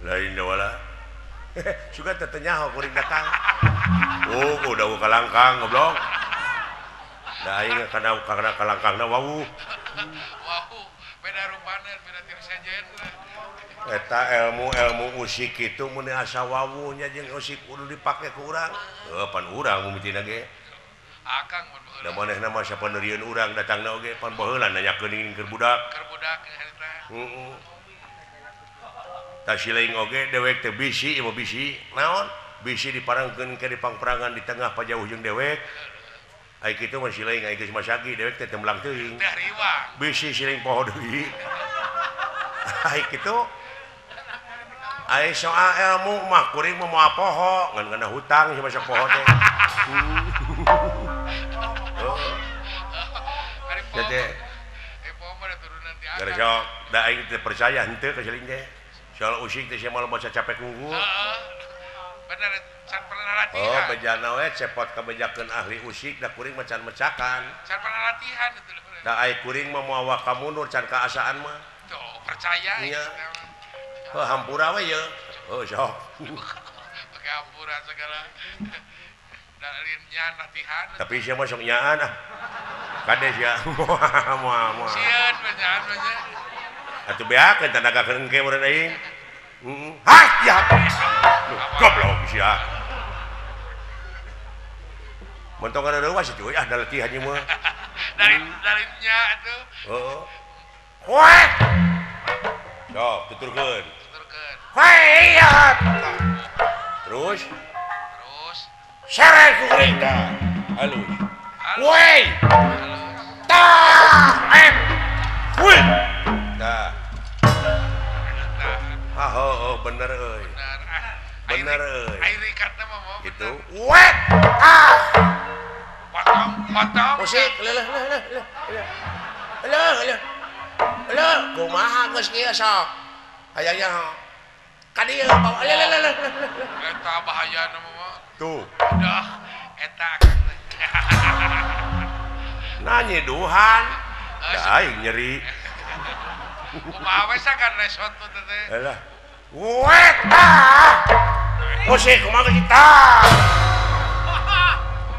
Lain wala. Suka tetenya kuring datang. Oh, udah kalangkang goblok. Da aing kana kalangkangna wawuh. Wawuh, beda rupana, beda tiris sejen. Eta ilmu-ilmu usik kitu mun asa wawuh nya jeung usik kudu dipake ku urang. Heuh, pan urang mimitina ge. Akang mun baheula. Da manehna mah sapeundeurieun urang datangna oge pan baheula nanyakeun keur budak. Keur budak harita. Heeh. Tasiling oge dewek teh bisi ieu bisi naon bisi diparangkeun ke dipangperangan di tengah pajauh jeung dewek ai kitu mah siling ai geus masagi dewek teh teu melang teuing bisi siling poho deui ai kitu ai soal ilmu mah kuring mah moal poho ngan kana hutang si masa poho teh teh gara sok da aing teh percaya henteu ka siling teh. Soal usik teh sia malah baca capek unggul. Bener, can pernah latihan. Oh, bejana we cepot kabejakeun ahli usik da kuring mah can mecakan. Can pernah latihan itu. Da ai kuring mah moal waka mundur can kaasaan mah. Tuh, percaya. Iya. Heuh, hampura we ye. Heuh, sok. Pake hampura segala. Da lain latihan. Tapi sia mah sok nyaan ah. Kade sia moal moal. Sieun we nyaan we. Atuh beakeun tanaga engke meureun aing. Heeh. Hah, ya. Goblok sia. Montong ada reuwas cuy, ah da latihan ieu mah. Dari nya atuh. Heeh. Koe. Sok, tuturkeun. Tuturkeun. Koe iya. Terus. Terus. Sere ku kuring tah. Halus. Koe. Tah, em. Wih. Nah. Ah, oh, bener euy. Bener euy. Air ikatna mah mau. Gitu. Wet. Ah. Potong, potong. Musik, leuh leuh leuh leuh. Leuh leuh. Leuh, kumaha geus kieu sok. Hayang nyaho. Ka dieu bawa leuh leuh leuh. Eta bahayana mah. Tuh. Udah eta. Nanya duhan. Da aing nyeri. Kumaha we sakan resot teh. Alah. Wet ah. Musik kumaha kita.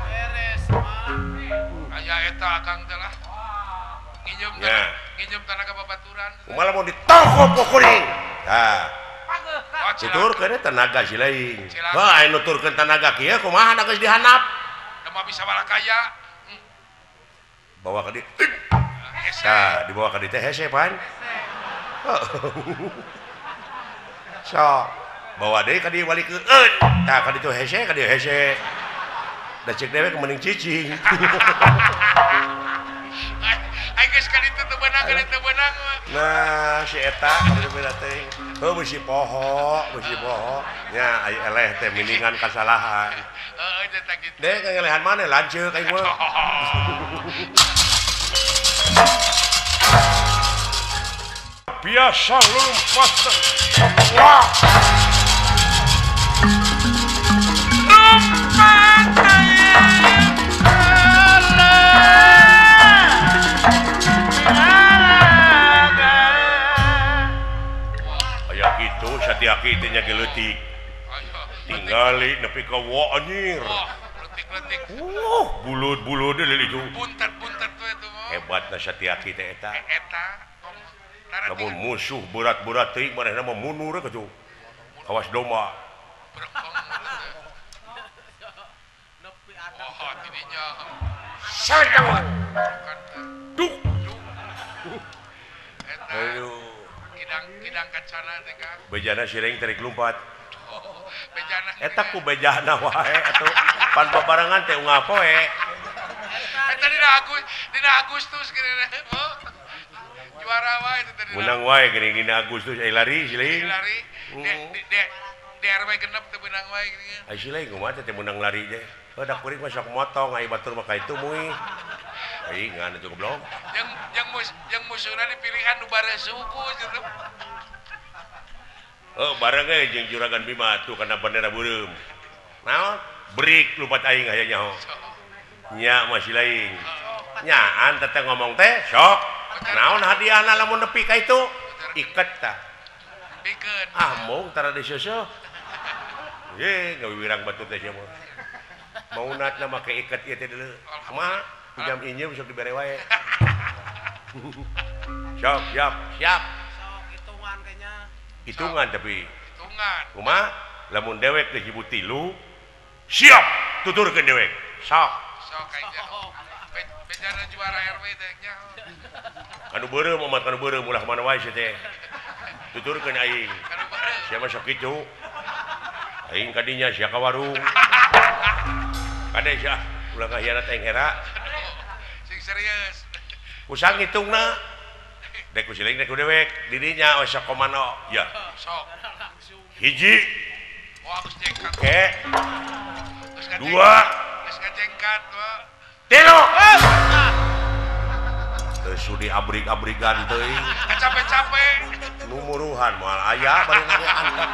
Beres mah. Aya eta akang teh lah. Nginjem tanah, nginjem tanah ka babaturan. Kumaha lamun ditongkop ku kuring. Tah. Tuturkeun tenaga si lain. Heuh aya nuturkeun tenaga kieu kumaha da geus dihandap. Da mah bisa balakaya. Bawa ka dieu. Tah, dibawa ka dieu teh hese pan. So, bawa deui ka dieu balikeun. Tah ka ditu hese, ka dieu hese. Da ceuk dewek mending cicing. Ai geus ka ditu teu beunang, ka ditu teu beunang mah. Nah, si eta ka ditu teh. Heuh bisi poho, bisi poho. Nya ai eleh teh miningan kasalahan. Heeh, eta kitu. Deh ngelehan maneh lanceuk aing mah. Biasa lompat. Wah. Lompat aya kitu Satyaki teh nya leutik. Tingali nepi ka wa anjir. Leutik-leutik. Bulud-bulud deui itu. Buntet-buntet tuh itu mah. Hebatna Satyaki teh eta. Eta. Lamun musuh berat-berat teuing manehna mah mundur kitu. Kawas domba. Oh, tidinya. Sadang. Duk. Eta. Aduh. Kidang kacana teh Kang. Bejana siring tarik lumpat. Oh, bejana. Eta ku bejana wae atuh. Pan babarengan teh unggal poe. Eta dina Agustus geuning. Juara wae itu tadi. Menang wae geuning dina Agustus ai lari siling. Lari. Di RW genep teu meunang wae geuning. Ai siling kumaha teh menang lari teh. Heuh da kuring mah sok motong ai batur mah ka itu mui. Aing itu goblok. Yang musuhna dipilihan nu bare suku gitu. Oh, bareng ge jeung Juragan Bima tuh kana bendera beureum. Naon? Break lupat aing aya nyaho. Nya masih lain. Nyaan teteh ngomong teh sok. Naon hadiahna lamun nepi ka itu? Iket tah. Pikeun. Ah mung tara diseuseuk. Ye, gawiwirang batu teh sia mah. Maunatna make iket ieu teh deuleu. Kumaha? Jam injem sok dibere wae. Sok, siap, siap. Sok hitungan kayaknya. Hitungan tapi. Hitungan. Kumaha? Lamun dewek geus hibut 3, siap tuturkeun dewek. Sok. Sok kayaknya. Bejana juara RW teh nya. Kanu beureum omat kanu beureum ulah mana wae sia teh. Tuturkeun aing. Sia mah sok kitu. Aing ka dinya sia ka warung. Kade sia ulah ngahianat aing era. Sing serius. Usang ngitungna. Dek ku siling dek ku dewek di dinya we sok komando. Ya. Sok. Hiji. Wah, geus jengkat. Oke. Dua. Geus ngajengkat, Pak. Tilu. Teu sudi abrik-abrigan teuing. Capek-capek. Numuruhan moal aya bari ngantep.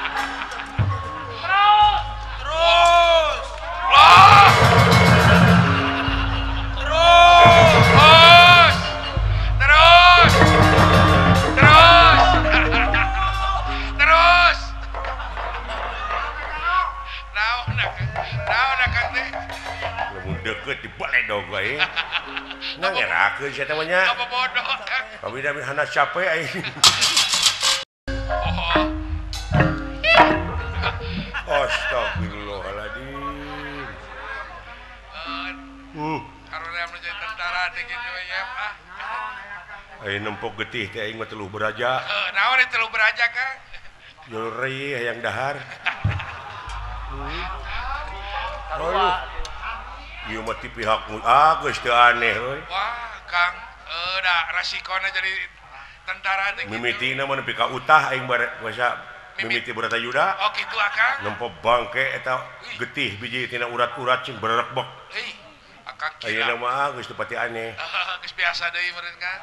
Terus. Terus. Loh. Terus. Terus. Terus. Terus. Terus. Naon naon akang teh? Lamun deukeut dibaledog wae. Nah ngerakeun sia teh mah nya. Apa bodoh Kang? Kami da hana capek aing. Oh. Astagfirullahaladzim. Karena menjadi tentara teh kitu ya, ah. Aing nempok getih teh aing mah teluh beraja. Naon teluh beraja, Kang? Jolrei hayang dahar. Aduh. Ieu mah ti pihak geus teu aneh euy. Wah, Kang, da rasikona jadi tentara teh kitu. Mimitina mah nepi ka utah aing bare basa mimiti Bratayuda. Oh kitu akang. Nempo bangke eta getih biji tina urat-urat cing berekbek. Hei, akang kira. Ayeuna mah geus teu pati aneh. Geus biasa deui meureun kan.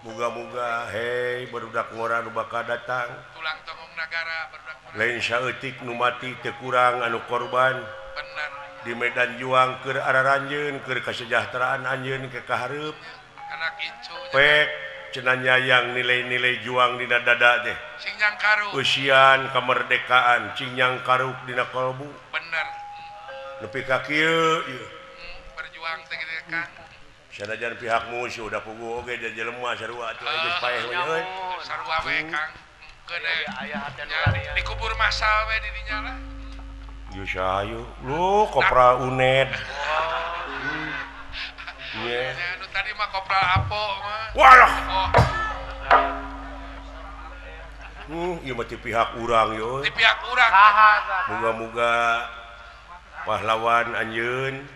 Muga-muga hei barudak ngora nu bakal datang. Tulang tongong nagara barudak ngora. Lain saeutik nu mati teu kurang anu korban. Bener. Di medan juang keur araranjeun keur kasejahteraan anjeun ke kahareup. Anak incu. Pek cenah nyayang nilai-nilai juang dina dada teh. Cing nyangkaruk. Usian kemerdekaan cing nyangkaruk dina kalbu. Bener. Nepi ka kieu ieu. Berjuang teh kitu kan. Sanajan pihak musuh da puguh oge da jelema sarua atuh geus paeh we euy. Sarua we Kang. Keun dikubur massal we di dinya lah. Ieu sayu lu kopral UNED. Iya. Anu tadi mah kopral Apo mah. Walah. Oh. Ieu mah ti pihak urang ieu. Ti pihak urang. Muga-muga pahlawan anjeun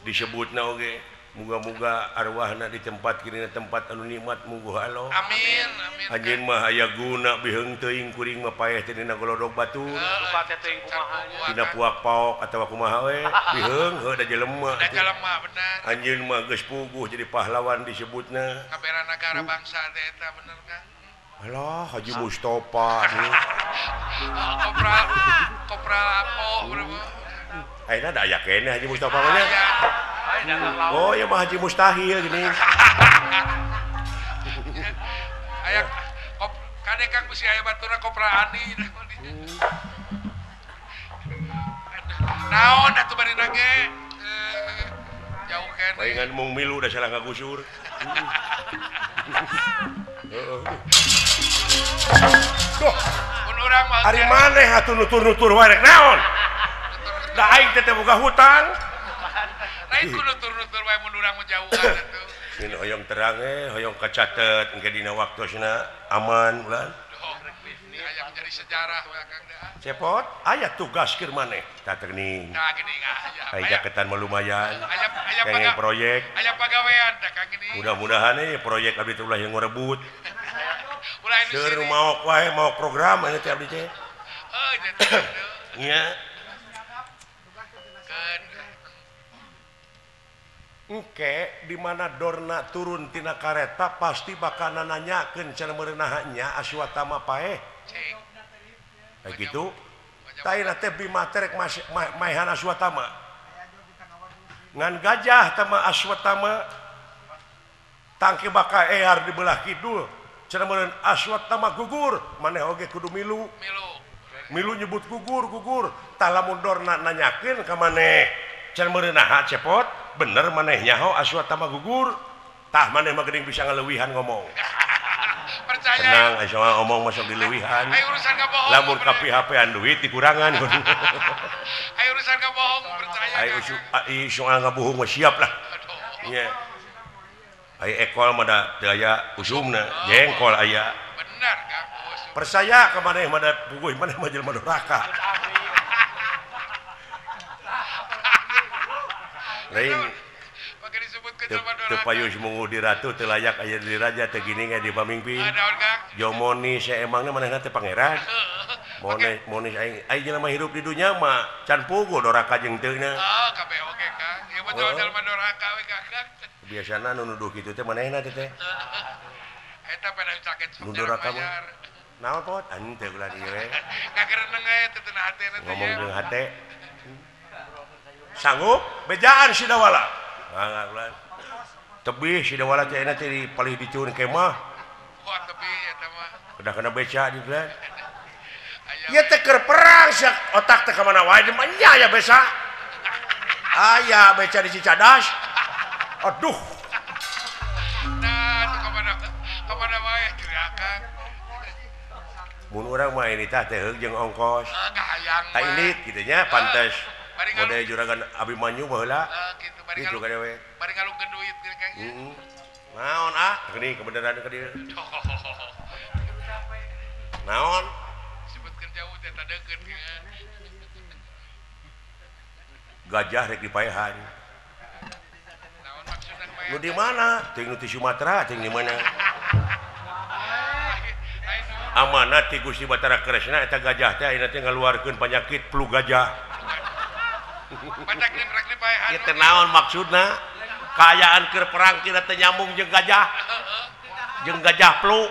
disebutna oge. Muga-muga arwahna di tempat kirina tempat anu nikmat mungguh Allah. Amin amin. Anjeun mah aya guna biheung teuing kuring mah paeh teh dina golodog batur. Lupa teh teuing kumaha nya. Dina puak paok atawa kumaha we biheung heuh da jelema. Da jelema bener. Anjeun mah geus puguh jadi pahlawan disebutna. Kabera nagara bangsa teh eta bener kan. Alah Haji Mustopa nih. Kopral kopral Apo berapa? Ayeuna da aya keneh Haji Mustopa mah nya. Oh ya mah Haji Mustahil gini. Aya kop kade Kang bisi aya baturna kopral Ani. Naon atuh bari nage? Jauh keneh. Palingan mung milu da salah ngagusur. Heeh. Duh. Mun urang mah ari maneh atuh nutur-nutur wae rek naon? Da aing teh boga hutang. Lain ku nutur-nutur wae mun urang mah jauhan atuh. Min hoyong terang hoyong kacatet engke dina waktosna aman ulah. Aya jadi sejarah we Kang da. Cepot aya tugas keur maneh tah geuning. Tah geuning aya. Aya jaketan mah lumayan. Aya proyek. Aya pagawean tah Kang geuning. Mudah-mudahan proyek abdi teh ulah yang ngarebut. Ulah anu seueur maok wae maok program aya teh abdi teh. Heuh teh. Nya. Keun. Engke di mana Dorna turun tina kareta pasti bakal nanyakeun cenah meureunah nya Aswatama paeh. Kayak gitu. Tah teh Bima teh rek maehan Aswatama. Ngan gajah tama Aswatama tangke bakal ear di belah kidul. Cenah meureun Aswatama gugur, maneh oge kudu milu. Milu nyebut gugur gugur. Tah lamun Dorna nanyakeun ka maneh cenah meureunah cepot bener maneh nyaho Aswatama gugur tah maneh mah geuning bisa ngaleuwihan ngomong. Percaya. Tenang aya ngomong masuk dileuwihan. Ayo urusan kabohong. Lamun ka PHP-an duit dikurangan. Ayo urusan kabohong percaya. Ayo soal ngabohong mah siap lah. Nya. Ayo ekol mah da teu aya usumna, jengkol aya. Bener Kang. Percaya ka maneh mah da puguh maneh mah jelema doraka. Lain teu payu semungu di ratu teu layak aya di raja teu gini ge di pamingpin. Jomoni saemangna manehna teh pangeran. Monis aing aing jelema hirup di dunya mah can puguh doraka jeung teu na. Oh, kabeh oge Kang. Ieu mah jelema doraka we Kang. Biasana nu nuduh kitu teh manehna teh teh. Eta pada sakit nu doraka mah. Naon pot? Henteu ulah dieu we. Ngagereneng aya teh teu hatena teh. Ngomong jeung hate. Sanggup bejaan Sidawala. Mangga tebih Sidawala teh ayeuna teh di palih diceun kemah. Wah tebih eta mah. Udah kena beca di teh. Ieu teh keur perang sia otak teh ka mana wae mah nya aya beca. Aya beca di Cicadas. Aduh. Nah, ka mana wae teriakan. Mun urang mah ini tah teh heug jeung ongkos. Kahayang mah. Tah ini kitu nya pantes. Model juragan Abimanyu baheula. Kitu kitu ka dewe. Bari ngalungkeun duit Kang. Heeh. Naon ah? Geuning kebenaran ka dieu. Naon? Sebutkeun jauh teh tadeukeun. Gajah rek dipaehan. Naon maksudna paehan? Nu di mana? Teuing nu ti Sumatera, teuing di mana? Amanat ti Gusti Batara Kresna eta gajah teh ayeuna teh ngaluarkeun panyakit flu gajah. Ieu teh naon maksudna? Kaayaan keur perang tina teh nyambung jeung gajah. Jeung gajah flu.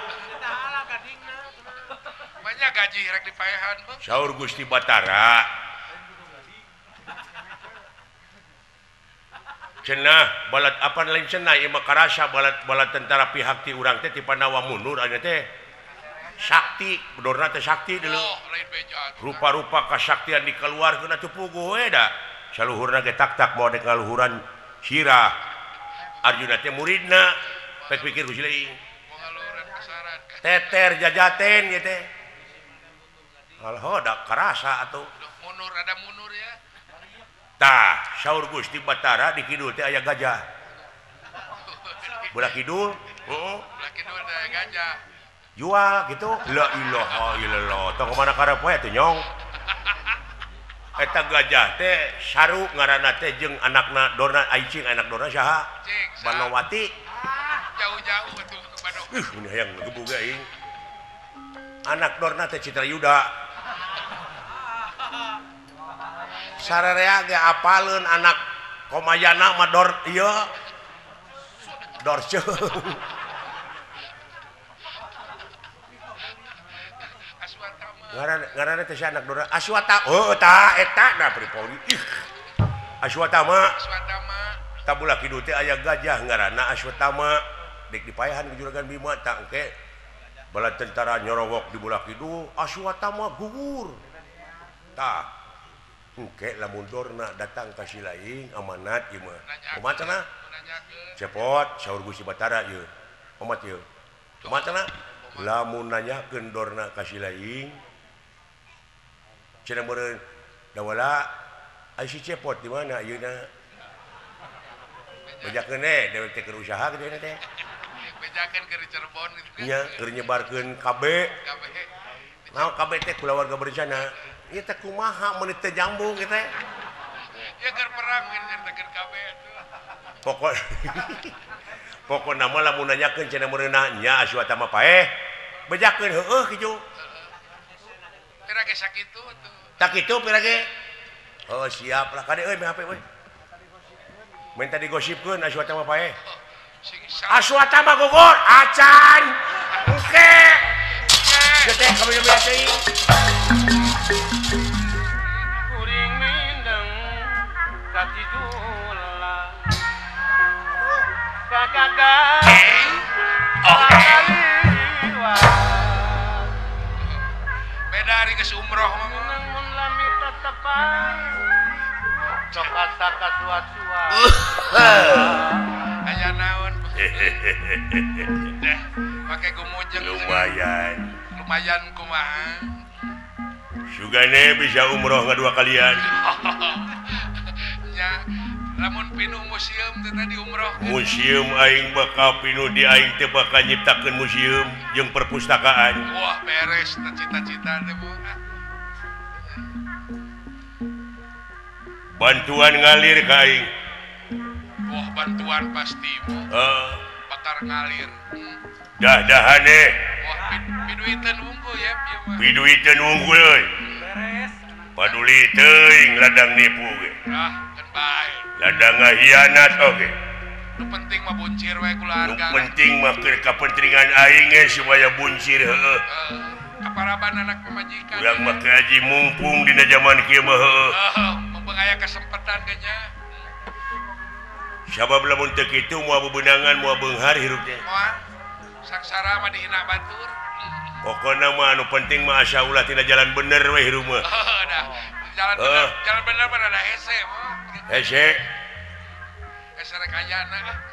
Banyak gaji rek dipaehan. Saur Gusti Batara. Cenah balad apa lain cenah ieu mah karasa balad balad tentara pihak ti urang teh ti Pandawa mundur ayeuna teh. Sakti, bedorna teh sakti dulu. Rupa-rupa kasaktian dikeluarkeun atuh puguh we da. Saluhurna ge tak-tak moal dek ngaluhuran sirah. Arjuna teh muridna, pek pikir ku sileung. Teter jajaten ieu teh. Alho da karasa atuh. Mundur ada mundur ya. Tah, saur Gusti Batara di kidul teh aya gajah. Belah kidul, heeh. Belah kidul teh aya gajah. Jual gitu. La ilaha illallah. Tong kemana karep we teh nyong. Eta gajah teh saru ngaranna teh jeung anakna Dorna aicing anak Dorna saha? Banowati. Jauh-jauh atuh Banowati. Ini hayang ngegebug aing. Anak Dorna teh Citrayuda. Sararea ge apaleun anak Komayana mah Dor ieu. Dorce. Ngaranna teh anak Dorna Aswata. Oh tah eta da pripoli. Ih. Aswatama. Aswatama. Tabulah kidul teh aya gajah ngaranna Aswatama. Dek dipaehan ku Juragan Bima tah engke bala tentara nyorowok di belah kidul Aswatama gugur. Tah engke lamun Dorna datang ka Silaing amanat ieu mah. Kumaha cenah? Cepot saur Gusti Batara ieu. Omat ieu. Kumaha cenah? Lamun nanyakeun Dorna ka Silaing cenah meureun dawala ai si Cepot di mana ayeuna? Bejakeun we dewek teh keur usaha kitu teh. Bejakeun keur Cirebon kitu. Nya keur nyebarkeun KB. Naon KB teh kulawarga berencana. Ieu teh kumaha meuni teh jambung kitu teh. Ya keur perang nyeritakeun KB atuh. Pokok pokona mah lamun nanyakeun cenah meureunna nya Aswatama paeh. Bejakeun heueuh kitu. Pira ge sakitu atuh. Tak kitu pira ge. Oh siap lah kade euy HP we. Minta digosipkeun Aswatama paeh. Aswatama gugur acan. Oke. Teh kami teuing. Kuring mindeng katidula. Kakaga. Oke. Beda hari geus umroh mah mun lami tetepan. Sok asa kasuat-suat. Aya naon? Deh, pake gumujeng. Lumayan. Lumayan kumaha? Sugane bisa umroh ngadua kalian. Nya, lamun pinuh museum teh tadi umroh. Museum aing bakal pinuh di aing teh bakal nyiptakeun museum jeung perpustakaan. Wah, beres teh cita-cita teh Bu. Bantuan ngalir ka aing. Wah, bantuan pasti Bu. Bakar ngalir. Dah-dahane. Wah, piduiteun unggul ya ieu mah. Piduiteun unggul euy. Beres. Paduli teuing ladang nipu ge. Ah, keun bae. Ladang ngahianat oge. Nu penting mah buncir we keluarga. Nu penting mah keur kapentingan aing ge supaya buncir heueuh. Kaparaban anak pamajikan. Urang mah ke haji mumpung dina jaman kieu mah heueuh. Mumpung aya kesempatan ge nya. Sabab lamun teu kitu moal bebenangan moal beunghar hirup teh. Moal. Sangsara mah dihina batur. Pokona mah anu penting mah asa ulah tina jalan bener we hirup mah. Dah. Jalan bener, jalan bener mah rada hese mah. Hese. Hese rek ayana.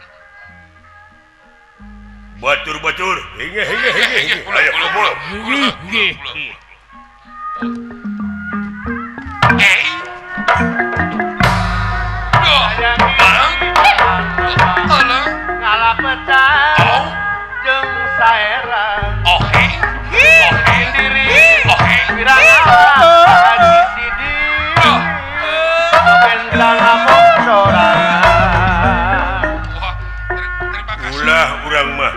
Batur-batur. Hinge hinge hinge. Ayo kumpul. Eh. Duh. Bang. Alah. Ngalapetang jeung saerang. Oke. Oke. Diri. Oke. Haji Sidi. Bentang amuk sorangan. Wah, terima kasih. Ulah urang mah.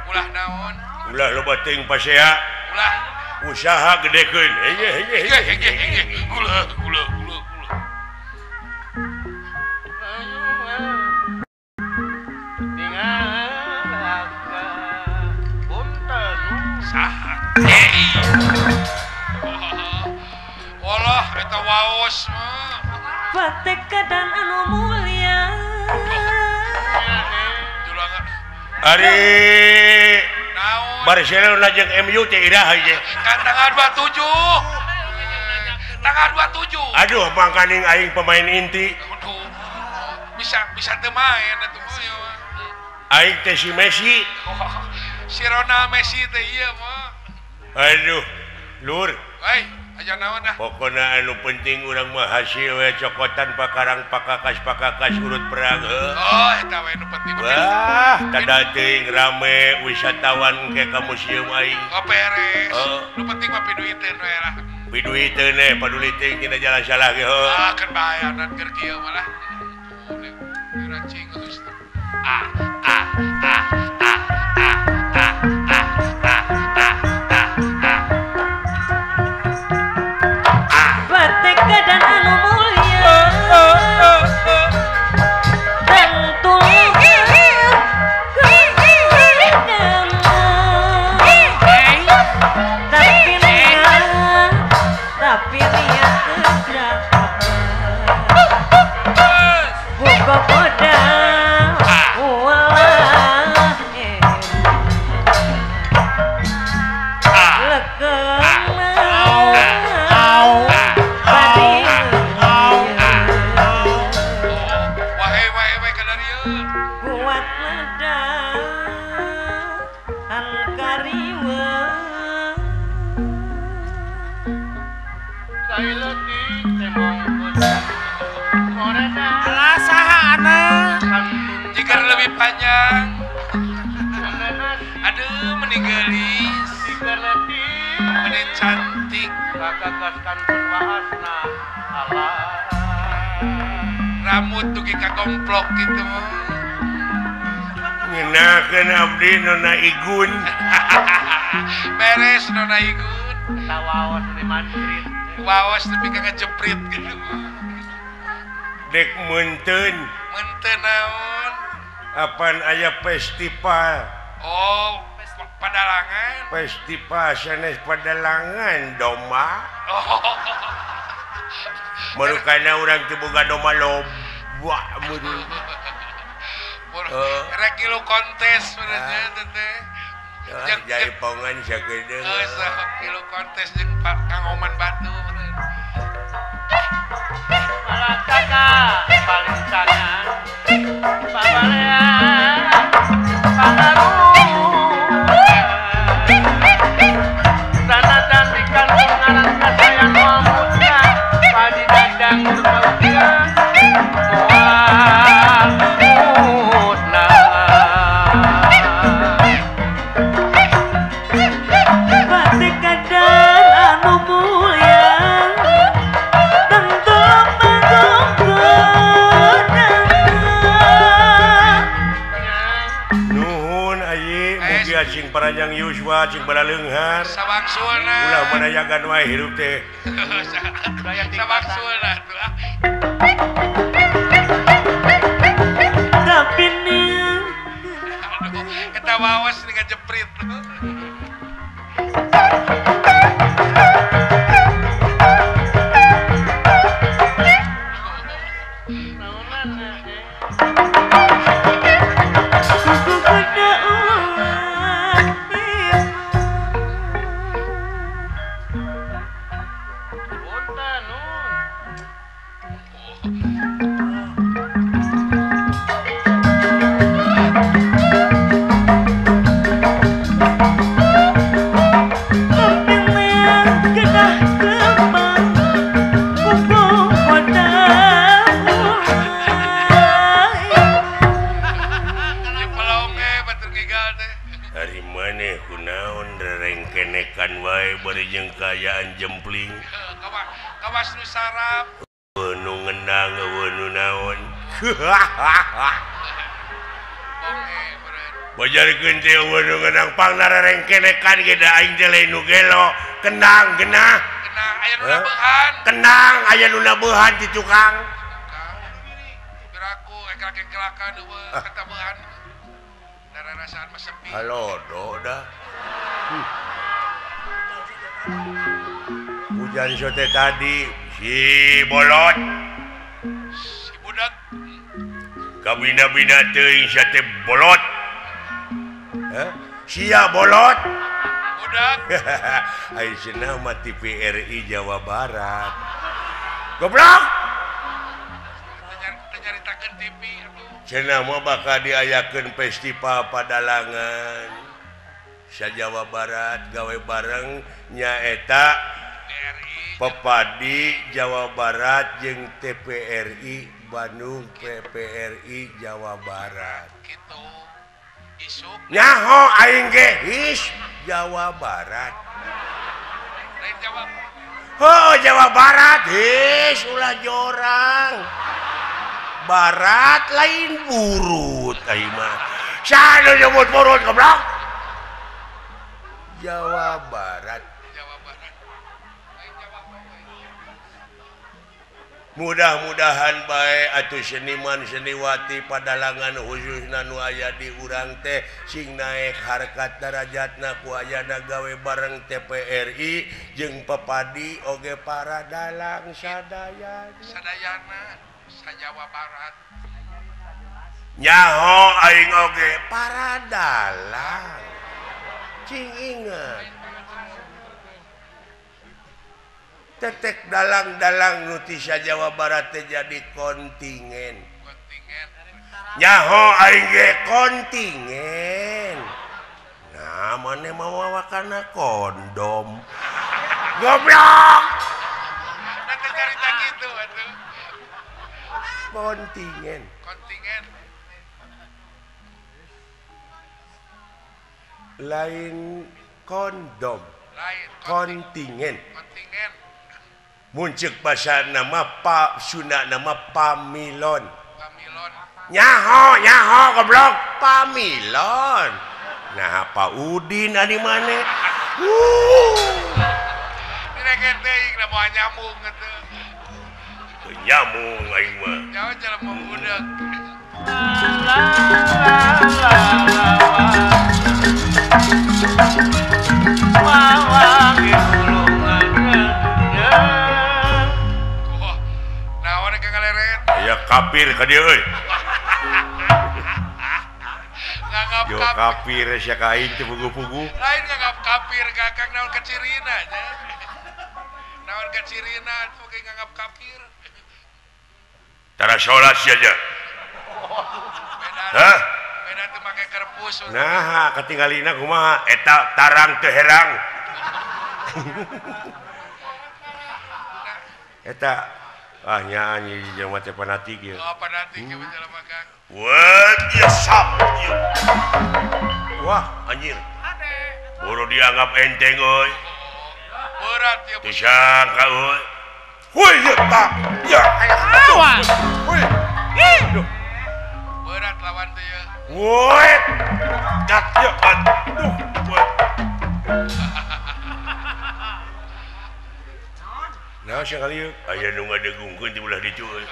Ulah naon? Ulah loba teuing pasea. Ulah. Usaha gedekeun. Hege hege hege hege. Ulah ulah ulah ulah. Saha? Walah eta waos mah. Patekadan anu mulia. Ari naon? Barcelona jeung MU teh iraha ieu? Kan tanggal 27. Tanggal 27. Aduh, mangkaning aing pemain inti. Aduh. Bisa teu main atuh ieu mah. Aing teh si Messi. Si Ronald Messi teh ieu mah. Aduh, lur. Hei, aja naon dah. Pokona anu penting urang mah hasil we cokotan pakarang pakakas urut perang heuh. Oh, eta we nu penting. Wah, tada teuing rame wisatawan ke ka museum aing. Oh, beres. Nu penting mah piduiteun we lah. Piduiteun we, paduli teuing dina jalan salah ge heuh. Ah, keun bayaran keur kieu mah lah. Diracing geus. Ah, ah, ah, ah, ah, ah, ah, ah, ah, ah, ah. Patekadan anu mulia. Tentu tapi niat kerja buka podang ulah kuat medan kariwa. Alah saha anak jika lebih panjang. Aduh, meni geulis, meni cantik. Rambut dugi ka komplok gitu. Ngenakeun abdi Nona Igun. Beres Nona Igun. Waos di manjrit. Waos tapi ka ngejeprit gitu. Dek meunteun. Mente naon? Apaan aya festival? Oh, padalangan. Festival sanes padalangan domba. Oh. Merukana urang teu boga domba loba meureun. Rek ngilu kontes sebenarnya teh. Jaipongan sakedeung. Heeh, ngilu kontes jeung Kang Oman Batu. Malakaka palintangan pabalean pangaruh tanah cantikan ngaran kasayang muda padi dadang berbautia moal musnah batik kadan anu mulia tentu nuhun ayi mugi sing paranjang yuswa sing balaleunghar sabangsulna ulah manayagan wae hirup teh sabangsulna atuh tapi nih aduh eta wawas nih ngajeprit. Kaayaan jempling kawas nu sarap nu ngendang nu naon bajarkeun teh nu ngendang pangnararengkenekan ge da aing teh lain nu gelo kendang genah genah aya nu nabeuhan kendang aya nu nabeuhan ti tukang biraku eklak-eklakan eueuh katabehan dararasaan mah sepi halodo dah. Hujan sote tadi si bolot si budak kabina-bina teuing sate bolot. Hah? Sia bolot budak. Ai cenah mah TVRI Jawa Barat. Goblok. Teu nyaritakeun TV atuh. Cenah mah bakal diayakeun festival padalangan. Sa Jawa Barat gawe bareng nyaeta Pepadi Jawa Barat jeung TPRI Bandung PPRI Jawa Barat kitu isuk nyaho aing ge his Jawa Barat lain Jawa. Oh Jawa Barat his ulah jorang Barat lain burut aing mah saha nu nyebut burut goblok. Jawa Barat. Jawa Barat. Mudah-mudahan bae atuh seniman seniwati padalangan khususna nu aya di urang teh sing naek harkat darajatna ku ayana gawe bareng TPRI jeung Pepadi oge para dalang sadayana. Sadayana sa Jawa Barat. Nyaho aing oge para dalang. Cing ingat tetek dalang-dalang nu ti Jawa Barat teh jadi kontingen. Nyaho aing ge kontingen. Nah maneh mawa kana kondom. Goblok. Da teh carita kitu atuh. Kontingen. Kontingen. Lain kondom, lain kontingen. Kontingen. Muncul bahasa nama pa Sunda nama pamilon. Pamilon. Nyaho nyaho goblok pamilon. Nah Pak Udin ari maneh. Direken teuing da moal nyambung atuh. Teu nyambung aing mah. Nyaho jelema budak. Aya kafir ka dieu euy. Yo kafir sia ka aing teu pugu-pugu. Lain nganggap kafir Kakang naon kacirina nya. Naon kacirina atuh ge nganggap kafir. Tara salat sia nya. Hah? Beda teu make kerpus. Nah, katinggalina kumaha? Eta tarang teu herang. Eta ah nya anjing jelema teh fanatik ieu. Oh, fanatik ieu jelema Kang. Wah, ieu sap ieu. Wah, anjir. Boro dianggap enteng euy. Berat ieu. Disangka euy. Woi, ieu tak. Ya. Awas. Woi. Berat lawan teh ieu. Woi. Kat ieu aduh. Woi. Nah, sekali yuk. Aya nu ngadegungkeun di belah ditu euy.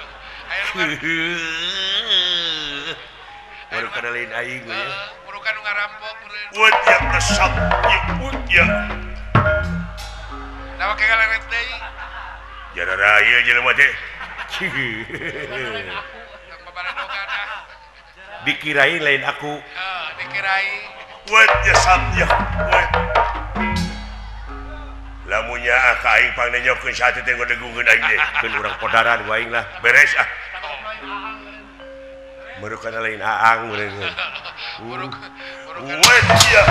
Baru kana lain aing we. Baru kan nu ngarampok meureun. Weuh ya kesat ieu ya. Nah, make galeret deui. Jarara ieu jelema teh. Dikirain lain aku. Heeh, dikirain. Weuh ya sat ya. Weuh. Lamunnya ka aing pangnenyokeun sate teh ngadegungkeun aing teh. Keun urang podaran ku aing lah. Beres ah. Merukan lain aang meureun. Buruk. Weuh ya.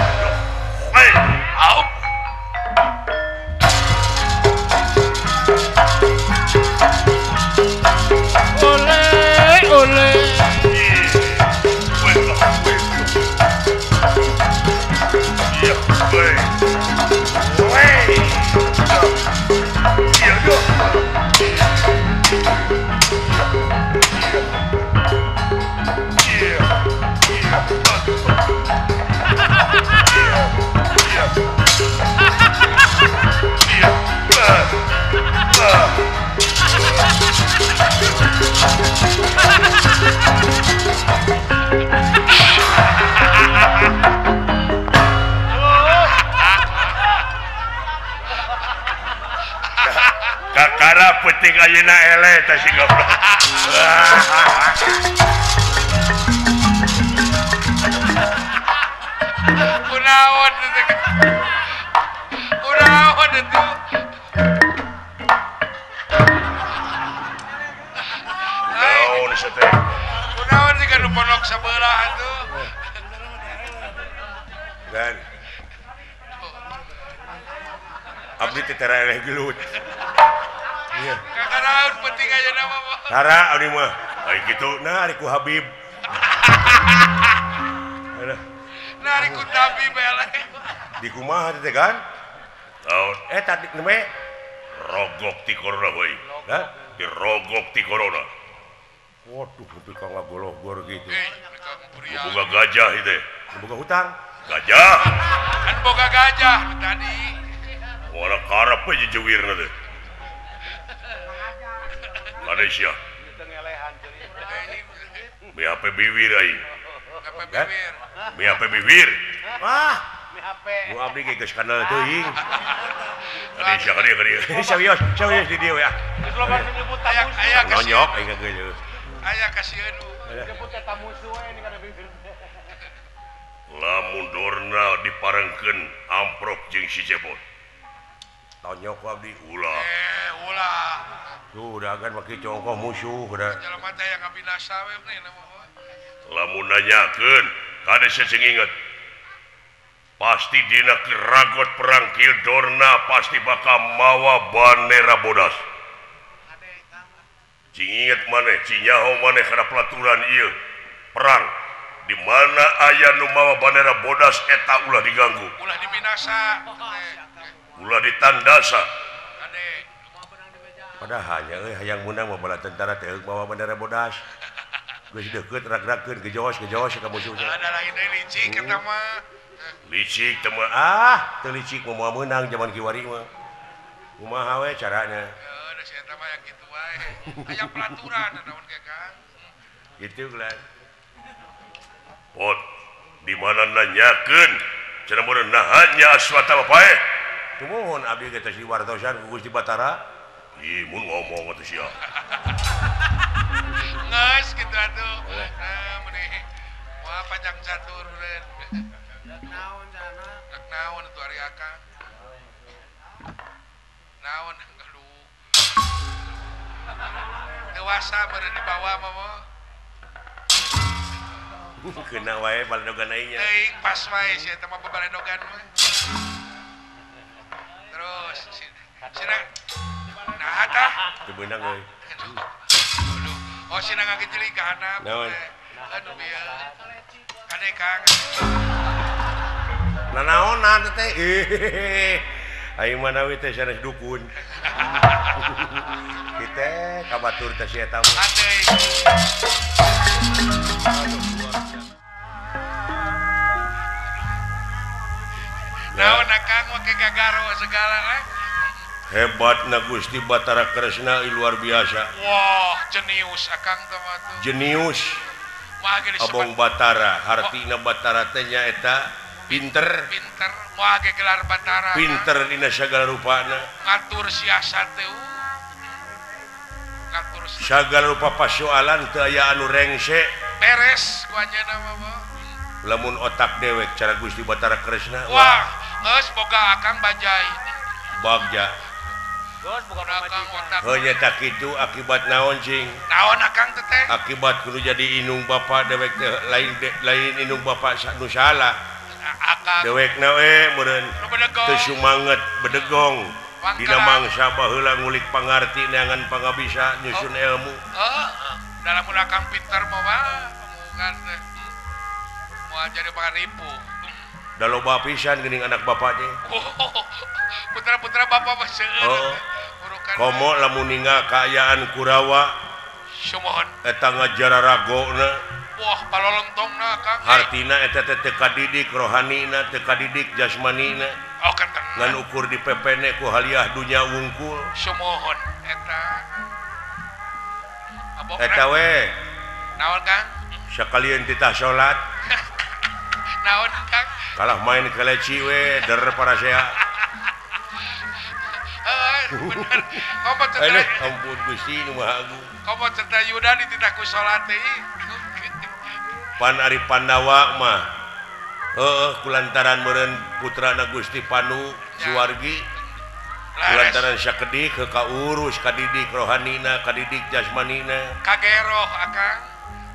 Hei, au. Oleh, oleh. Iya, weh. Weh. Iya, duh. Iya. Iya. Iya. Iya. Kakara penting ayeuna eleh teh si goblok. Kunaon teh? Kunaon atuh? Naon sia teh? Kunaon sih kan pondok sebelah atuh. Dan abdi teh tara eleh gelut. Iya. Kakaraun penting ayeuna mah. Tara abdi mah. Ai kitu nah ari ku Habib. Nah ari ku Tabib eleh. Di kumaha teh kan? Naon? Tadi neme rogok ti corona we. Hah? Dirogok ti corona. Waduh, nepi ka ngagologor gitu. Boga gajah ieu teh. Boga hutang. Gajah. Kan boga gajah nu tadi. Moal karep we jejewirna teh. Malaysia. BHP biwir aing. BHP biwir. BHP biwir. Wah. BHP. Nu abdi ge geus kanal teuing. Malaysia ka dieu ka dieu. Serius, serius di dieu ya. Geus loba nu nyebut tamusuh. Aya nonyok aing ka geus. Aya kasieun. Nyebut eta musuh we ning kada biwir. Lamun dorna diparengkeun amprok jeung si Cepot. Tonyok ku abdi ulah. Ulah. Tuh dagan make congkoh musuh udah. Jelema teh yang ngabinasa we mah. Lamun nanyakeun kade sing inget. Pasti dina keragot perang kieu dorna pasti bakal mawa bandera bodas. Cing inget maneh, cing nyaho maneh kana pelaturan ieu perang di mana aya nu mawa bandera bodas eta ulah diganggu. Ulah dibinasa. Ulah ditandasa. Padahal euy hayang meunang mah bala tentara teh mawa bandera bodas. Geus deukeut rag-ragkeun gejos-gejos ka musuh teh. Ada lain deui licik eta mah. Licik teh mah ah, teu licik mah moal meunang jaman kiwari mah. Kumaha we carana? Heuh, da si eta mah yang kitu wae. Aya peraturan naon ge Kang. Kitu lah. Pot di mana nanyakeun cenah meureun naha nya Aswatama paeh. Tumuhun abdi ge teh diwartosan ku Gusti Batara. Ih mun ngomong atuh sia. Geus kitu atuh. Nah meuni moal panjang catur meureun. Rek naon cenah? Rek naon atuh ari akang? Naon aduh. Dewasa meureun dibawa mah mah. Kena wae baledogan aing nya. Teuing pas wae sia eta mah babaledogan mah. Terus sina nah tah teu beunang euy. Aduh. Oh sina ngagejeling ka handap. Naon? Aduh bieu. Kade Kang. Nanaonan teh. Aing mah nawi teh sanes dukun. Kita ka batur teh si eta mah. Naon akang make gagaro segala eh. Hebatna Gusti Batara Kresna luar biasa. Wah, jenius akang teh mah tuh. Jenius. Abong Batara, hartina Batara teh nyaeta pinter. Pinter, moal ge gelar Batara. Pinter dina sagala rupana. Ngatur siasat teh. Ngatur sagala rupa pasoalan teu aya anu rengse. Beres ku anjeunna mah. Lamun otak dewek cara Gusti Batara Kresna. Wah, geus boga akang bajai. Bagja. Geus boga pamajikan. Heuh nya tak kitu akibat naon cing? Naon akang teh teh? Akibat kudu jadi indung bapa dewek teh lain lain indung bapa nu salah. Akang dewekna we meureun teu sumanget bedegong dina mangsa baheula ngulik pangarti neangan pangabisa nyusun ilmu. Heeh. Da lamun akang pinter mah omongan teh. Moal jadi pangaripu. Da loba pisan geuning anak bapak teh. Putra-putra bapak mah seueur. Oh. Komo lamun ninggal kaayaan Kurawa. Sumuhun. Eta ngajararagona. Wah, palolontongna Kang. Hartina eta teh teu kadidik rohanina, teu kadidik jasmanina. Oh, kenten. Ngan ukur dipepene ku haliah dunya wungkul. Sumuhun eta. Eta we. Naon Kang? Sakalian titah salat. Naon Kang? Kalah main keleci we der parasea. Bener. Komo cerita. Ampun Gusti nu Maha Agung. Komo cerita Yuda dititah ku salat teh. Pan ari Pandawa mah heueuh kulantaran meureun putrana Gusti Panu Suwargi. Kulantaran sakedik heuh kaurus kadidik rohanina, kadidik jasmanina. Kageroh akang.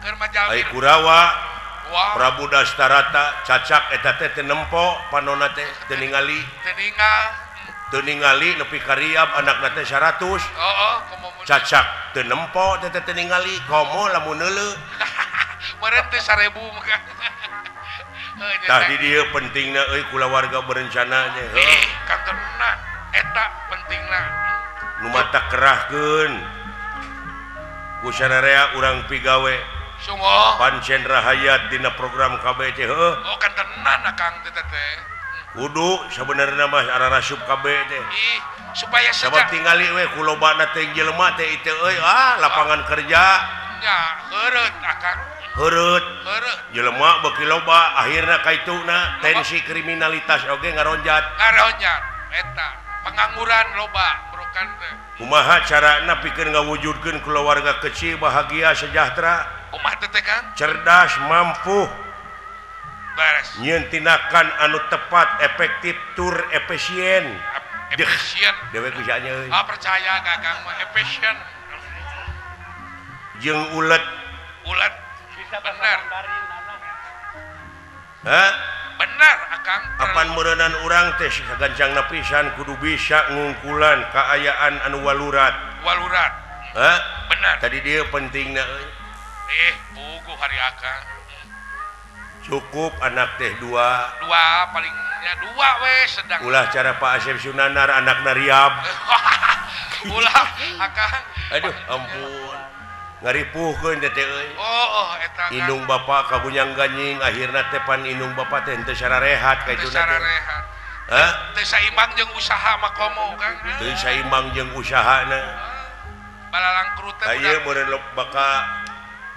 Keur majalmi. Ai Kurawa Prabu Dastarata cacak eta teh teu nempo panona teh teu ningali. Teu ningal. Teu ningali nepi ka riab anakna teh 100. Heeh, komo cacak teu nempo teh teu ningali komo lamun neuleuh. Meureun teh 1000 mah. Tah di dieu pentingna euy kulawarga berencana nya. Heuh, kantenan eta pentingna. Nu mata kerahkeun. Ku sararea urang pigawe. Sungguh. Pancen rahayat dina program KB teh heuh. Oh kantenan akang teh teh. Kudu sabenerna mah ararasup KB teh. Ih, supaya sabab tingali we ku lobana teh jelema teh ieu euy ah lapangan kerja. Nya heureut akang. Heureut. Heureut. Jelema beuki loba akhirna kaituna tensi kriminalitas oge ngaronjat. Ngaronjat eta pengangguran loba bukan teh. Kumaha carana pikeun ngawujudkeun keluarga kecil bahagia sejahtera? Kumaha teh Kang? Cerdas, mampu. Beres. Nyieun tindakan anu tepat, efektif, tur efisien. Efisien. Dewek bisa nya euy. Ah percaya ka Kang mah efisien. Jeung ulet. Ulet. Bisa bener. Hah? Bener akang. Apan meureunan urang teh sagancangna pisan kudu bisa ngungkulan kaayaan anu walurat. Walurat. Hah? Bener. Tadi dia pentingna euy. Puguh hari akang. Cukup anak teh dua. Dua palingnya dua we sedang. Ulah cara Pak Asep Sunanar anakna riab. Ulah akang. Aduh ampun. Ngaripuhkeun teh euy. Oh, eta. Indung bapa kagunyang ganying akhirna teh pan indung bapa teh henteu sararehat ka itu teh. Sararehat. Hah? Teu saimbang jeung usaha mah komo Kang. Teu saimbang jeung usahana. Balalangkrut teh. Ieu meureun baka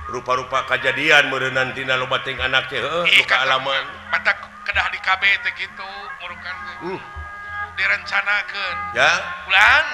Rupa-rupa kajadian meureunnan tina loba ting anak teh heuh nu kaalaman. Mata kedah di KB teh kitu murukan teh. Direncanakeun. Ya. Ulang.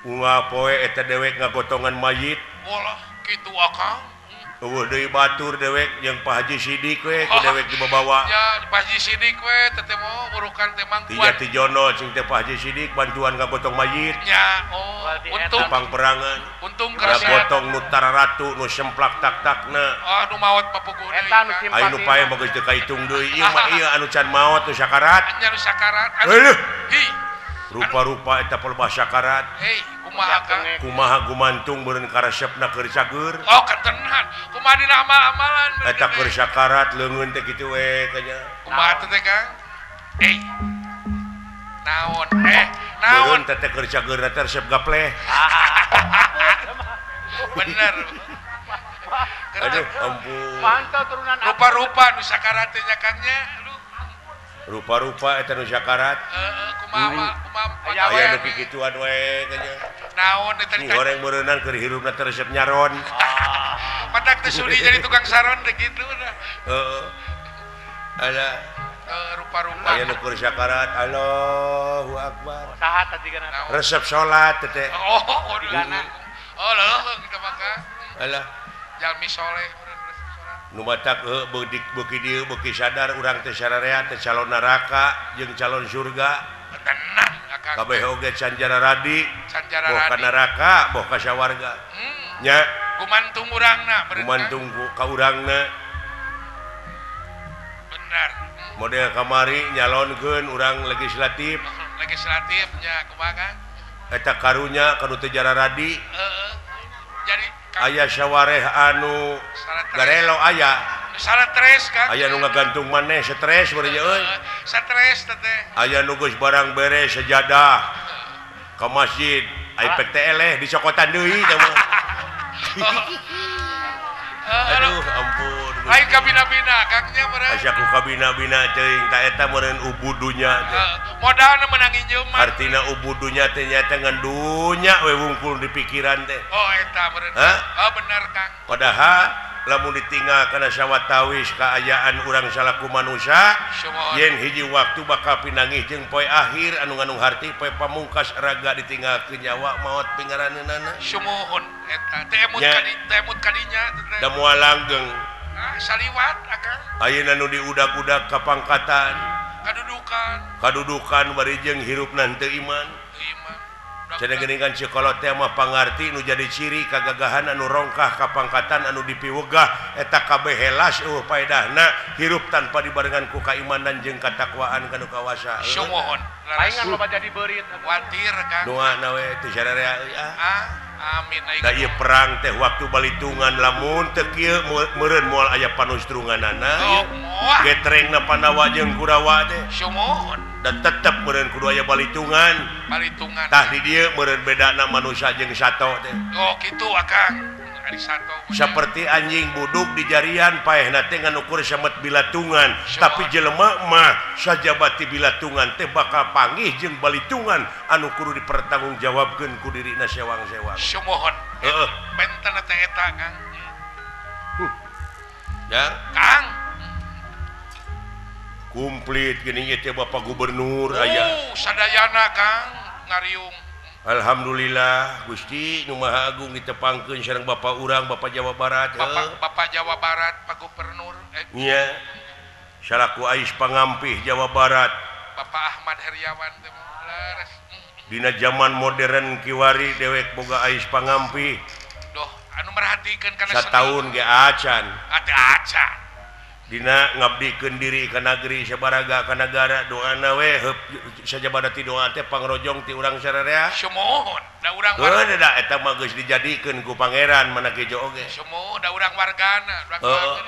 Unggal poe eta dewek ngagotongan mayit. Walah kitu akang. Eueuh deui batur dewek jeung Pak Haji Sidik we ku dewek dibawa. Ya, Pak Haji Sidik we teh teh mau murukan teh mangkuan. Ti Jatijono cing teh Pak Haji Sidik bantuan ngagotong mayit. Nya, oh, untung pangperangan. Untung kerasa. Ngagotong nu tararatu nu semplak tak-takna. Oh, nu maot papuguh deui. Eta nu simpati. Aya nu pae mah geus teu kaitung deui ieu mah ieu anu can maot nu sakarat. Nya nu sakarat. Heuh. Hi. Rupa-rupa eta pelebah sakarat. Hei, kumaha Kang? Kumaha gumantung meureun karesepna keur cager. Oh, ketenan. Kumaha dina amal-amalan eta keur sakarat leungeun teh kitu we kanya. Kumaha teh Kang? Eh. Naon? Naon? Meureun teh keur cager teh resep gapleh. Bener. Aduh, ampun. Mantau turunan rupa-rupa nu sakarat teh nya Kang nya. Rupa-rupa eta nu sakarat. Heeh, kumaha kumaha aya nu kikituan we kanya. Naon eta teh goreng meureunnan keur hirupna teh resep nyaron. Matak teu sudi jadi tukang saron teh kitu dah. Heeh. Ala rupa-rupa aya nu keur sakarat Allahu akbar. Saha tadi kana? Resep salat teh. Oh, oh leuh kita mah Kang. Alah jalmi soleh. Nu matak beuki dieu beuki sadar urang teh sararea teh calon neraka jeung calon surga. Tenang akang. Kabeh oge canjara radi. Canjara boh radi. Ka neraka boh ka sawarga. Nya gumantung urangna gumantung ka urangna. Bener. Model kamari nyalonkeun urang legislatif. Legislatif nya kumaha Kang? Eta karunya ka nu teu jara radi. Heeh. Jadi aya sawareh anu garelo aya stres Kang. Aya nu ngagantung maneh stres beureun euy. Stres teh. Aya nu geus barang beres sejadah ka masjid, ai pek teh eleh dicokotan deui teh mah. Aduh ampun. Lain kabina-bina Kang nya meureun. Asa ku kabina-bina teuing ta eta meureun ubudunya teh. Modalna meunang injeuman. Artina ubudunya teh nyaeta ngan dunya we wungkul di pikiran teh. Oh eta meureun. Oh bener Kang. Padahal lamun ditinggal kana sawatawis kaayaan urang salaku manusia yen hiji waktu bakal pinangih jeung poe akhir anu ngandung harti poe pamungkas raga ditinggalkeun nyawa maot pingaraneunana. Sumuhun eta teh emut kadi teh emut kadinya teh. Da moal langgeng. Ah saliwat akang. Ayeuna nu diudag-udag ka pangkatan, kadudukan. Kadudukan bari jeung hirupna teu iman. Iman. Cenah geuningan sekolah teh mah pangarti nu jadi ciri kagagahan anu rongkah ka pangkatan anu dipiwegah eta kabeh helas eueuh paedahna hirup tanpa dibarengan ku kaimanan jeung katakwaan kanu kawasa. Sumuhun. Palingan loba jadi beurit watir Kang. Doana we teu sararea euy ah. Amin. Da ieu perang teh waktu balitungan lamun teu kieu meureun moal aya panustrunganana. Oh, moal. Getrengna Pandawa jeung Kurawa teh. Sumuhun. Dan tetep meureun kudu aya balitungan. Balitungan. Tah di dieu meureun bedana manusia jeung sato teh. Oh, kitu akang. Ari sato. Saperti anjing buduk di jarian paehna teh ngan ukur samet bilatungan, tapi jelema mah sajabati bilatungan teh bakal panggih jeung balitungan anu kudu dipertanggungjawabkeun ku dirina sewang-sewang. Sumuhun. Heeh. Benten teh eta Kang. Ya, Kang. Komplit geuning ieu teh Bapak Gubernur aya. Sadayana Kang ngariung. Alhamdulillah Gusti nu Maha Agung ditepangkeun sareng Bapak urang Bapak Jawa Barat. Bapak Jawa Barat Pak Gubernur nya. Salaku ais pangampih Jawa Barat. Bapak Ahmad Heriawan teh leres. Dina zaman modern kiwari dewek boga ais pangampih. Doh anu merhatikeun kana sataun ge acan. Ate acan. Dina ngabdikeun diri ka nagri sabaraga ka nagara doana we heup sajabada ti doa teh pangrojong ti urang sararea. Sumuhun da urang heuh da eta mah geus dijadikeun ku pangeran mana kejo oge. Sumuhun da urang wargana heeh.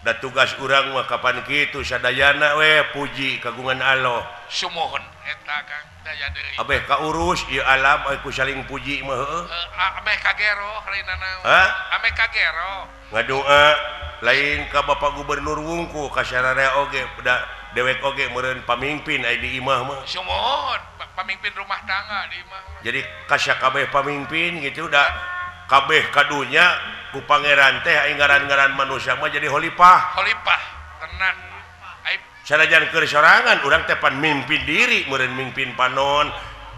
Da tugas urang mah kapan kitu sadayana we puji kagungan Allah. Sumuhun eta Kang daya deui. Abeh kaurus ieu alam ku saling puji mah heuh. Ameh kagero lainna naon. Ameh kagero. Ngadoa lain ka Bapak Gubernur wungku ka sararea oge da dewek oge meureun pamimpin aya di imah mah. Sumuhun pamimpin rumah tangga di imah. Jadi ka sakabeh pamimpin gitu da Kabeh kadunya ku pangeran teh aing ngaran-ngaran manusia mah jadi khalifah. Khalifah tenan. Sanajan keur sorangan urang teh pan mimpin diri meureun mimpin panon.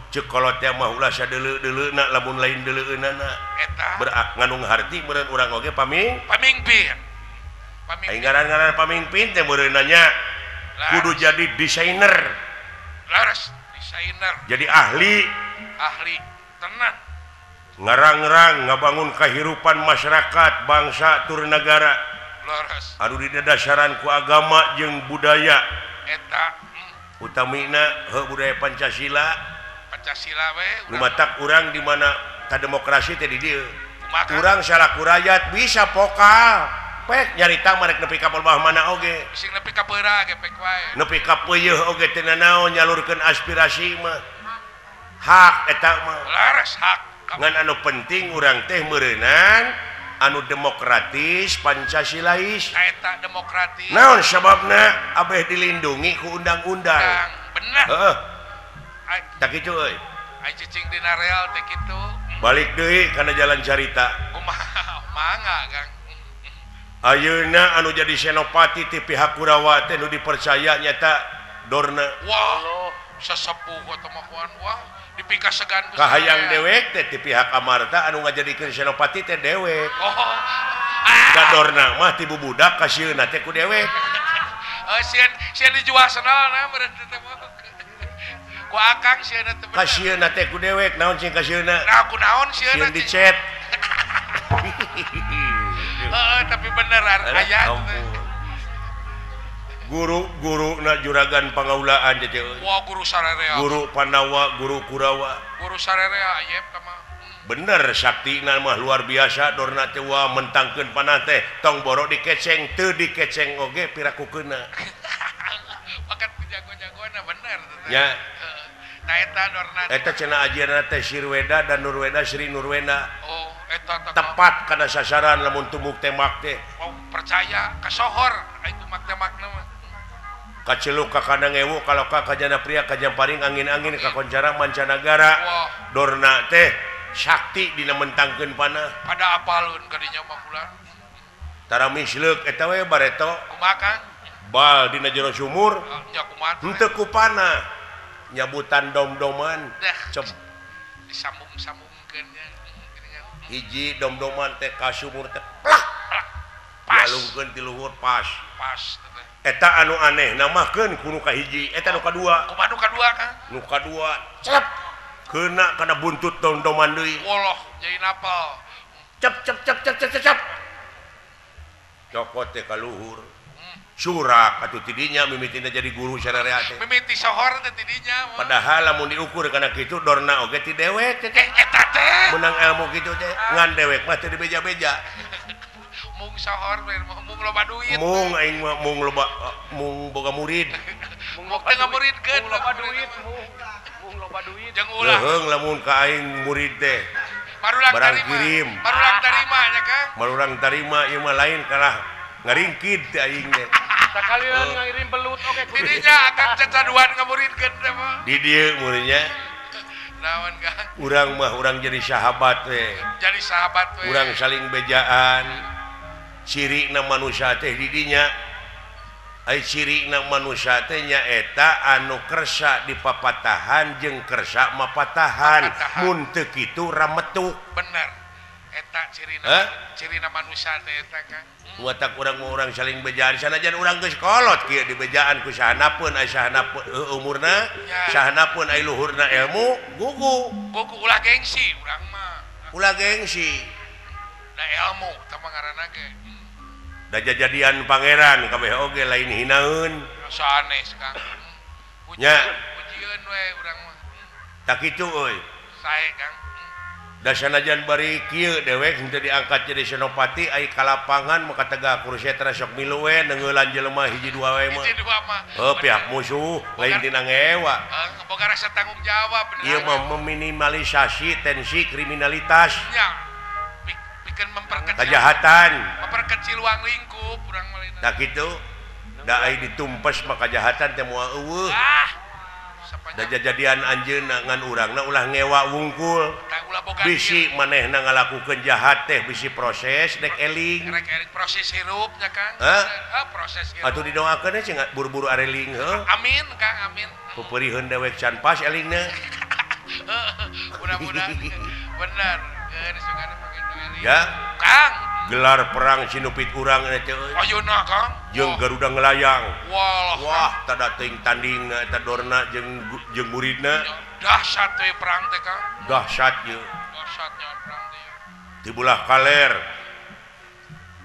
Ceuk kolot teh mah ulah sadeuleu-deuleuna lamun lain deuleueunana. Eta berak ngandung harti meureun urang oge pamingpin. Aing ngaran-ngaran pamingpin teh meureun nanya kudu jadi desainer. Laras desainer. Jadi ahli. Ahli tenan. Ngarang-rang ngabangun kehidupan masyarakat, bangsa tur negara. Laras. Anu didasaran ku agama jeung budaya. Eta utamina heuh budaya Pancasila. Pancasila we. Nu matak urang di mana ta demokrasi teh di dieu. Urang salaku rakyat bisa pokal. Pek nyarita marek nepi ka palbah mana oge. Sing nepi ka peura ge pek wae. Nepi ka peuyeun oge teu nanaon nyalurkeun aspirasi mah. Hak eta mah. Laras hak. Ngan anu penting urang teh meureunan anu demokratis Pancasilais. Eta demokratis. Naon sababna abeh dilindungi ku undang-undang. Bener. Heeh. Tak kitu euy. Ai cicing dina real teh kitu. Balik deui kana jalan carita. Kumaha mangga Kang. Ayeuna anu jadi senopati ti pihak Kurawa teh nu dipercaya nyata Dorna. Wah, sesepuh atau makuan wah dipikasegan ku kahayang dewek teh ti pihak Amarta anu ngajadikeun senopati teh dewek. Oh. Da Dorna mah ti bubudak kasieuna teh ku dewek. Oh, sieun sieun dijual senalna meureun teh mah. Ku akang sieunna teh bener. Kasieuna teh ku dewek naon sing kasieuna? Nah, ku naon sieunna? Sieun dicet. Heeh, tapi bener aya guru-guru na juragan pangaulaan teh. Wah, guru sararea. Guru Pandawa, guru Kurawa. Guru sararea ayep mah. Bener saktina mah luar biasa Dorna teh wah mentangkeun panah teh tong boro dikeceng teu dikeceng oge pirakukeuna. Pakat jago-jagoana bener teh. Nya. Nah eta Dorna. Eta cenah ajianna teh Sirweda dan Nurweda Sri Nurweda. Oh. Eta tepat kana sasaran lamun tumbuk tembak teh. Oh, percaya kasohor ai tumbak tembakna mah. Kaceluk ka kandang ewu kaloka kajana pria kajamparing angin-angin kakoncara mancanagara. Wah. Dorna teh sakti dina mentangkeun panah. Pada apaleun ka dinya mah bulan. Tara misleuk eta we bareto. Kumaha Kang? Bal dina jero sumur. Nya kumaha? Henteu ku panah. Nyabutan dom-doman. Cep. Disambung-sambungkeun nya. Hiji dom-doman teh ka sumur teh plak pas dialungkeun ti luhur pas pas eta anu aneh namahkeun ku nu kahiji eta nu kadua kumaha nu kadua Kang nu kadua cep keuna kana buntut dom-doman deui woloh jadi napal cep cep cep cep cep cep cokot teh ka luhur surak atuh tidinya mimitina jadi guru sararea teh mimiti sohor teh tidinya padahal lamun diukur kana kitu Dorna oge ti dewek teh eta teh menang ilmu kitu teh ngan dewek mah teu dibeja-beja mung sohor mung loba duit mung aing mah mung loba mung boga murid mung teu ngamuridkeun mung loba duit mung loba duit jeung ulah leuheung lamun ka aing murid teh marulang barang tarima kirim marulang tarima nya Kang marulang tarima ieu mah lain kalah ngaringkid teh aing teh sakalian ngirim belut oge tidinya akan cacaduan ngamuridkeun teh mah di dieu muridnya naon Kang urang mah urang jadi sahabat we jadi sahabat we urang saling bejaan cirina manusia teh di dinya ai cirina manusia teh nyaeta anu kersa dipapatahan jeung kersa mapatahan mun teu kitu rametuk bener eta cirina cirina manusia teh eta Kang watak urang mah urang saling bejaan sanajan urang geus kolot kieu dibejaan ku sahanapeun ai sahanapeun umurna sahanapeun ai luhurna ilmu gugu gugu ulah gengsi urang mah ulah gengsi da ilmu tah mah ngaranna ge da jajadian pangeran kabeh oge lain hinaeun sanes Kang nya pujieun we urang mah tak kitu euy sae Kang da sanajan bari kieu dewek henteu diangkat jadi senopati ai ka lapangan maka tegak kursetra sok milu we neungeulan jelema hiji dua we mah hiji dua mah heuh pihak musuh lain tina ngewa boga rasa tanggung jawab bener ieu mah meminimalisasi tensi kriminalitas nya pikeun memperkecil kejahatan memperkecil ruang lingkup urang mah lain tah kitu da ai ditumpes mah kejahatan teh moal eueuh ah da jajadian anjeunna ngan urangna ulah ngewa wungkul tah ulah Bisi manehna ngalakukeun jahat teh bisi proses dek eling. Rek eling proses hirup nya Kang. Heh? Proses hirup. Atuh didoakeun cing buru-buru areling heuh. Amin Kang, amin. Peupeuriheun dewek can pas elingna. Mudah-mudahan bener. Geus sugana pake eling. Ya. Kang, gelar perang Sinupit urang eta euy. Ayeuna Kang. Jeung Garuda ngelayang. Wah, wah tada teuing tandingna eta dorna jeung jeung muridna. Dahsyat we perang teh Kang. Dahsyat ye. Dahsyatnya perang teh. Ti belah kaler.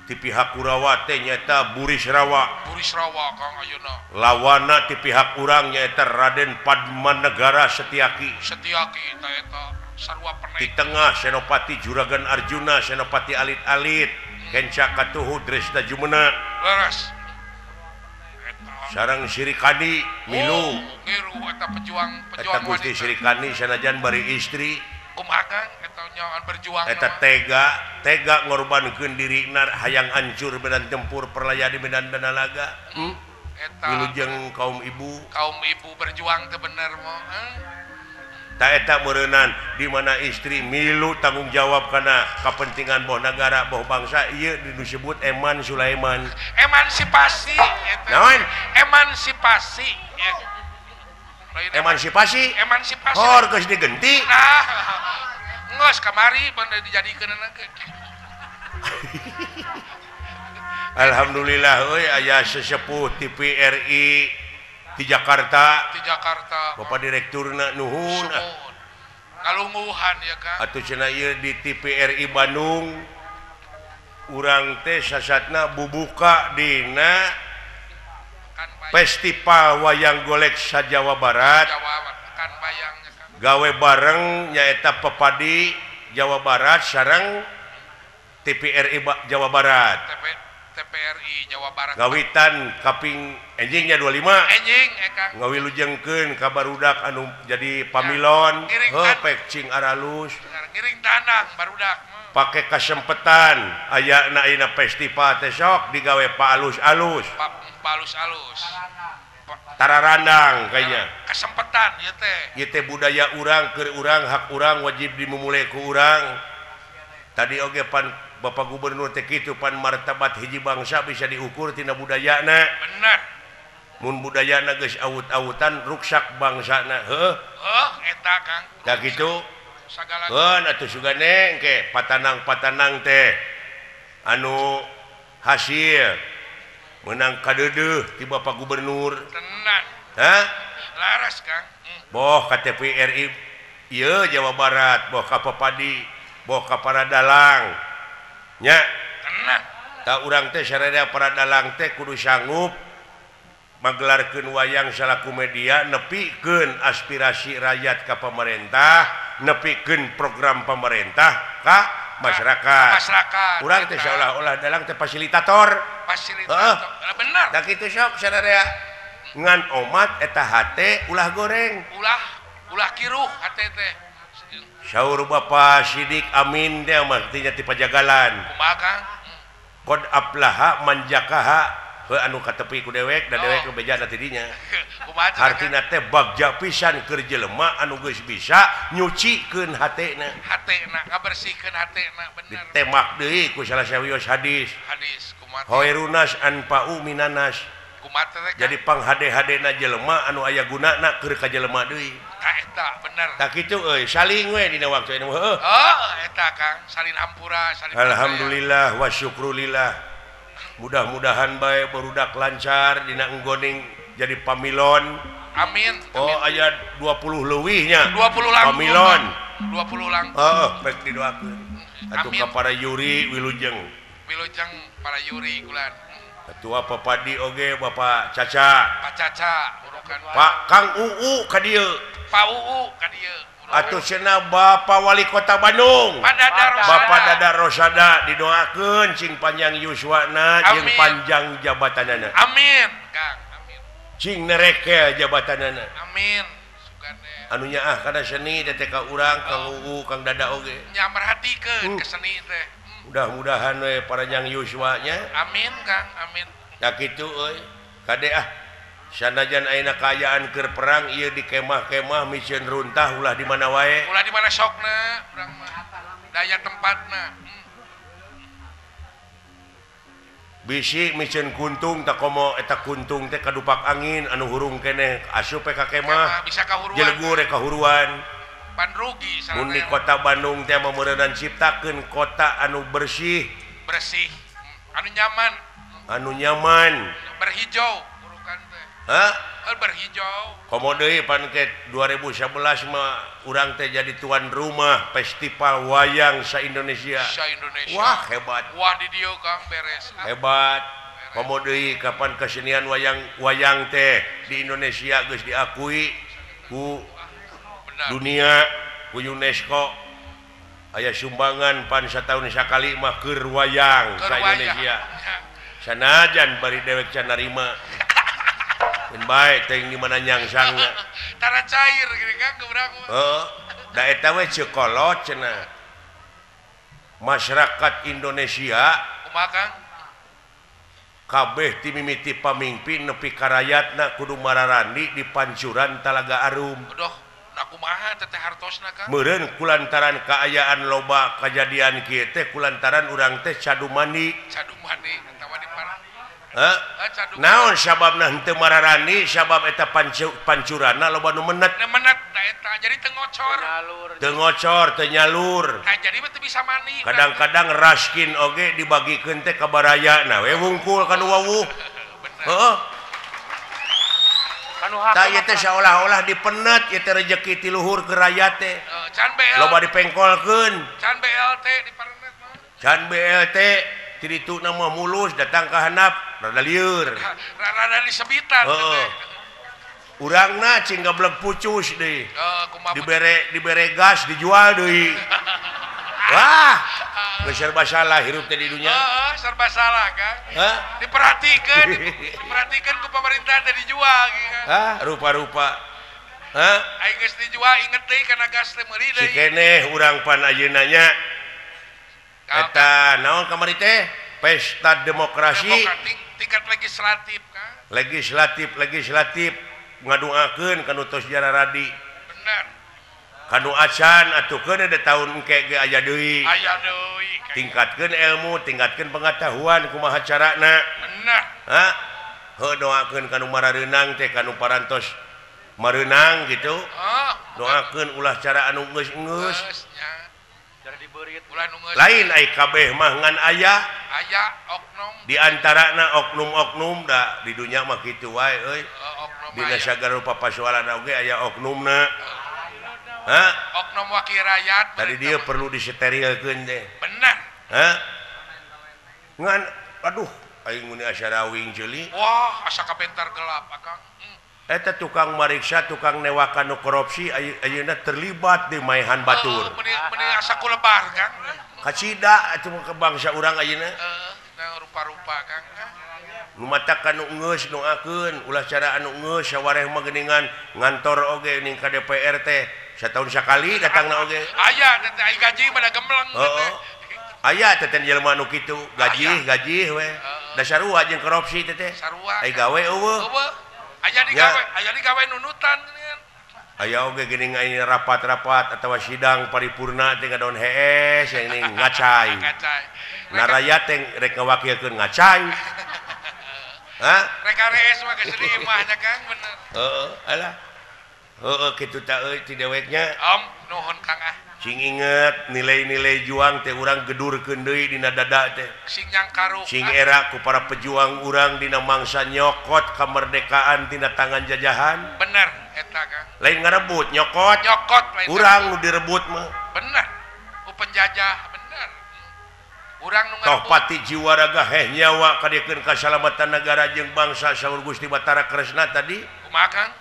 Ti pihak Kurawa teh nyaeta Burisrawa. Burisrawa Kang ayeuna. Lawana ti pihak urang nyaeta Raden Padmanegara Setiaki. Setiaki eta eta sarua penek. Di tengah Senopati Juragan Arjuna, Senopati Alit-alit, Kenca Katuhu Dresda Jumena. Leres. Sareng Sirikani milu. Ngiru eta pejuang eta Gusti Sirikani sanajan bari istri. Kumaha Kang eta nyawan berjuang. Eta tega ngorbankeun dirina hayang hancur medan tempur perlaya di medan danalaga. Eta wilujeng kaum ibu. Kaum ibu berjuang teh bener mah. Ta eta meureunnan di mana istri milu tanggung jawab kana kapentingan boh nagara boh bangsa ieu disebut Eman Sulaiman. Emansipasi eta. Naon? Emansipasi. Emansipasi? Emansipasi. Hor geus digenti. Nah, geus kamari bener dijadikeun ge. Alhamdulillah euy aya sesepuh TVRI di Jakarta. Di Jakarta. Bapak direkturna nuhun. Kalungguhan ya Kang. Atuh cenah ieu di TVRI Bandung urang teh sasatna bubuka dina Festival Wayang Golek sa Jawa Barat. Gawe bareng nyaeta Pepadi Jawa Barat sareng TVRI Jawa Barat. TPRI Jawa Barat. Gawitan kaping enjingnya 25. Enjing eka. Ngawilujengkeun ka barudak anu jadi pamilon, heuh pek cing aralus. Ngiring tanang barudak. Pake kasempetan ayana ayeuna festival teh sok digawe pa alus-alus. Pa alus-alus. Tararandang kayaknya. Kasempetan ieu teh. Ieu teh budaya urang keur urang hak urang wajib dimumule ku urang. Tadi oge pan Bapak Gubernur teh kitu pan martabat hiji bangsa bisa diukur tina budayana. Bener. Mun budayana geus awut-awutan ruksak bangsana. Heuh. Heuh eta Kang. Da kitu. Sagala. Keun atuh sugane engke patanang-patanang teh anu hasil menang kadeudeuh ti Bapak Gubernur. Tenan. Hah? Laras Kang. Boh ka TVRI ieu Jawa Barat, boh ka Papadi, boh ka para dalang. Nya tenang. Ta urang teh sararea para dalang teh kudu sanggup magelarkeun wayang salaku media nepikeun aspirasi rakyat ka pemerintah, nepikeun program pemerintah ka masyarakat. Masyarakat. Urang teh seolah-olah dalang teh fasilitator. Fasilitator. Heeh. Bener. Da kitu sok sararea ngan omat eta hate ulah goreng. Ulah kiruh hate teh. Saur Bapak Sidik Amin teh mah tinya ti Pajagalan. Kumaha Kang? Qad aflaha manjakaha heuh anu katepi ku dewek da dewek nu bejana ti dinya. Hartina teh bagja pisan keur jelema anu geus bisa nyucikeun hatena. Hatena ngabersihkeun hatena bener. Ditemak deui ku salah sawios hadis. Hadis kumaha? Khairunas anfa'u minanas. Kumaha teh? Jadi panghade-hadena jelema anu aya gunana keur ka jelema deui. Eta bener. Tak kitu euy, saling we dina waktu ini heuh. Oh, eta Kang, salin hampura, salin. Alhamdulillah wa syukrulillah. Mudah-mudahan bae barudak lancar dina enggoning jadi pamilon. Amin. Oh, aya 20 leuwihnya. 20 langkung. Pamilon. 20 langkung. Heeh, baik didoakeun. Atuh ka para Yuri wilujeng. Wilujeng para Yuri kulan. Ketua Papadi oge Bapak Caca. Pak Caca urukan. Pak Kang UU ka dieu. Pak UU ka dieu. Atuh cenah Bapak Wali Kota Bandung. Bapak Dada Rosada didoakeun cing panjang yuswana jeung panjang jabatanana. Amin, Kang. Amin. Cing nerekel jabatanana. Amin. Sugane. Anu nyaah kana seni teh ka urang Kang UU Kang Dada oge. Nya merhatikeun ke seni teh. Mudah-mudahan we paranjang yuswanya. Amin, Kang. Amin. Da kitu euy. Kade ah. Sanajan ayeuna kaayaan keur perang ieu di kemah-kemah miceun runtah ulah di mana wae. Ulah di mana sokna urang mah. Daya tempatna. Bisi miceun kuntung tak komo eta kuntung teh kadupak angin anu hurung keneh asup ka kemah bisa kahuruan. Jelegur kahuruan. Pan rugi mun di kota Bandung teh meureunan ciptakeun kota anu bersih. Bersih, anu nyaman. Anu nyaman. Berhijau urukan teh. Hah? Berhijau. Komo deui pan ke 2011 mah urang teh jadi tuan rumah festival wayang sa-Indonesia. Sa-Indonesia. Wah, hebat. Wah, di dieu Kang beres. Hebat. Komo deui kapan kesenian wayang teh di Indonesia geus diakui ku dunia, ku UNESCO. Aya sumbangan pan sataun sakali mah keur wayang sa-Indonesia. Sanajan bari dewek can narima. Keun bae teuing di mana nyangsangna. Tara cair gini Kang ke urang mah. Heeh. Da eta we ceuk kolot cenah. Masyarakat Indonesia kumaha Kang? Kabeh ti mimiti pamingpin nepi ka rayatna kudu mararandi di pancuran Talaga Arum. Aduh, na kumaha teh hartosna Kang? Meureun kulantaran kaayaan loba kajadian kieu teh kulantaran urang teh cadu mandi. Cadu mandi atawa di parah. Hah? Naon sababna henteu mararani sabab eta pancurana loba nu menet. Menet da eta jadi teu ngocor. Teu ngocor, teu nyalur. Tah jadi mah teu bisa mandi. Kadang-kadang raskin oge dibagikeun teh ka baraya na we wungkul ka nu wawuh. Heeh. Tah ieu teh saolah-olah dipenet ieu teh rejeki ti luhur ke rakyat teh. Can BLT. Loba dipengkolkeun. Can BLT diparenet mah. Can BLT ti ditu na mah mulus datang ka handap rada lieur. Rada disebitan. Heeh. Urangna cing gablek pucus deui. Dibere gas dijual deui. Wah, geus serba salah hirup teh di dunya. Heeh, serba salah Kang. Hah? Diperhatikeun, diperhatikeun ku pemerintah teh dijual gitu. Hah, rupa-rupa. Hah? Ai geus dijual inget deui kana gas teh meuli deui. Si keneh urang pan ayeuna nya. Eta naon kamari teh? Pesta demokrasi tingkat legislatif Kang. Legislatif ngaduakeun kanu tos jararadi. Bener. Kanu acan atukeun ada tahun engke ge aya deui. Aya deui. Tingkatkeun ilmu, tingkatkeun pengetahuan kumaha carana. Bener. Hah? Heuh doakeun kanu marareunang teh kanu parantos mareunang gitu. Doakeun ulah cara anu geus-geus. Lain ai kabeh mah ngan aya aya oknum di antarana oknum-oknum da di dunya mah kitu wae euy. Dina sagala rupa pasoalan oge aya oknumna. Hah? Oknum wakil rakyat tadi dia perlu disterilkeun teh. Bener. Hah? Ngan aduh aing mun asa rawing ceuli. Wah, asa kapentar gelap akang. Eta tukang mariksa, tukang newakan nu korupsi ayeuna terlibat di maehan batur. Meuni asa kulebar Kang. Kacida atuh ke bangsa urang ayeuna. Heeh, rupa-rupa Kang. Nu matakan nu geus doakeun, ulah cara anu geus sawareh mah geuningan ngantor oge ning ka DPR teh sataun sakali datangna oge. Aya teh ai gaji mah da gemleng teh. Aya teh teh jelema nu kitu, gaji we. Da sarua jeung korupsi teh teh. Ai gawe eueuh. Aya digawe, aya digawe nunutan geuningan. Aya oge geuning aya rapat-rapat atawa sidang paripurna teh ngadon hees yang ning ngacai. Na rakyat teh rek ngawakilkeun ngacai. Hah? Rek arees mah geus di imahnya Kang bener. Heeh, alah. Heeh kitu ta euy ti deweknya. Om, nuhun Kang ah. Sing inget nilai-nilai juang teh urang gedurkeun deui dina dada teh. Sing nyangkaruk. Sing era ku para pejuang urang dina mangsa nyokot kemerdekaan tina tangan jajahan. Bener eta Kang. Lain ngarebut nyokot. Nyokot lain urang nu direbut mah. Bener. Ku penjajah bener. Urang nu ngarebut. Toh pati jiwa raga heh nyawa kadiekeun kasalamatan negara jeung bangsa saur Gusti Batara Kresna tadi. Kumaha Kang?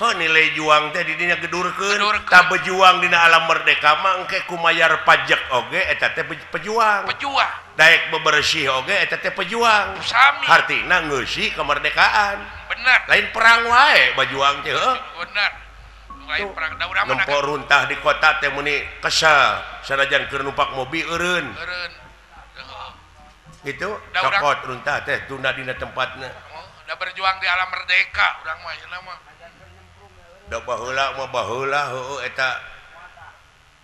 Oh, nilai juang teh di dinya gedurkeun tah bejuang dina alam merdeka mah engke kumayar pajak oge eta teh pejuang. Pejuang. Daek bebersih oge eta teh pejuang. Sami. Hartina ngeusi kemerdekaan. Bener. Lain perang wae bajuang teh heuh. Bener. Lain perang da urang mah nempo runtah di kota teh meuni kesel sanajan keur numpak mobil eureun. Eureun. Gitu cokot runtah teh tunda dina tempatna. Oh, da berjuang di alam merdeka urang mah ayeuna mah. Da baheula mah baheula heueuh eta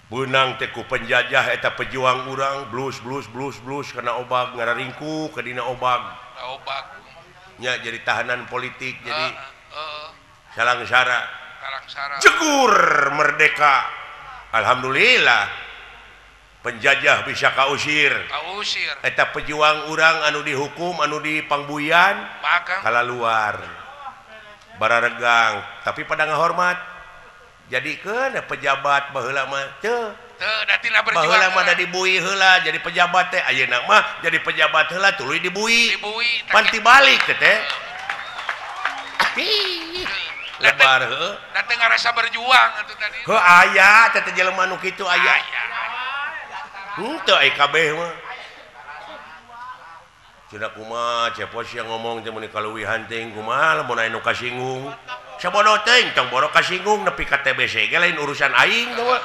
Benang teh ku penjajah eta pejuang urang blus blus blus blus kana obag ngararingku ke dina obag. Obag. Nya jadi tahanan politik jadi salangsara. Salangsara. Jegur merdeka. Alhamdulillah. Penjajah bisa kausir. Kausir. Eta pejuang urang anu dihukum anu dipangbuyan kalaluar. Bararegang tapi pada ngahormat. Jadi keun pejabat baheula mah teu baheula mah da dibui heula jadi pejabat teh ayeuna mah jadi pejabat heula tuluy dibui panti balik teh teh lebar heuh da teu ngarasa berjuang atuh tadi heuh aya teh teh jelema nu kitu aya henteu ai kabeh mah cenah kumaha cepos yang ngomong teh mun kaluwihan teuing kumaha lamun aya nu kasinggung sabodo teuing tong boro kasinggung nepi ka TBC ge lain urusan aing teh mah.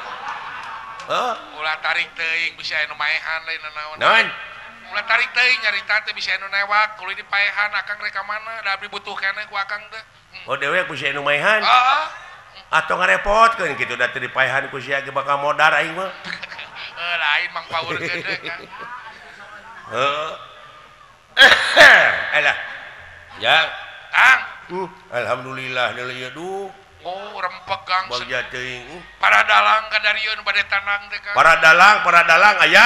Heuh, ulah tarik teuing bisa anu maehan lain naon. Naon? Ulah tarik teuing nyarita teh bisa anu newak kudu dipaehan akang rek ka mana da abdi butuh keneh ku akang teh. Oh dewek ku si anu maehan. Heeh. Atuh ngarepotkeun kitu da teu dipaehan ku sia ge bakal modar aing mah. Heuh lain mang paurkeun deui Kang. Heuh. Alah. Ya. Kang. Alhamdulillah deui ieu duh. Oh, rempeg Kang. Bagja teuing. Para dalang kadarieun bade tanang teh Kang. Para dalang aya.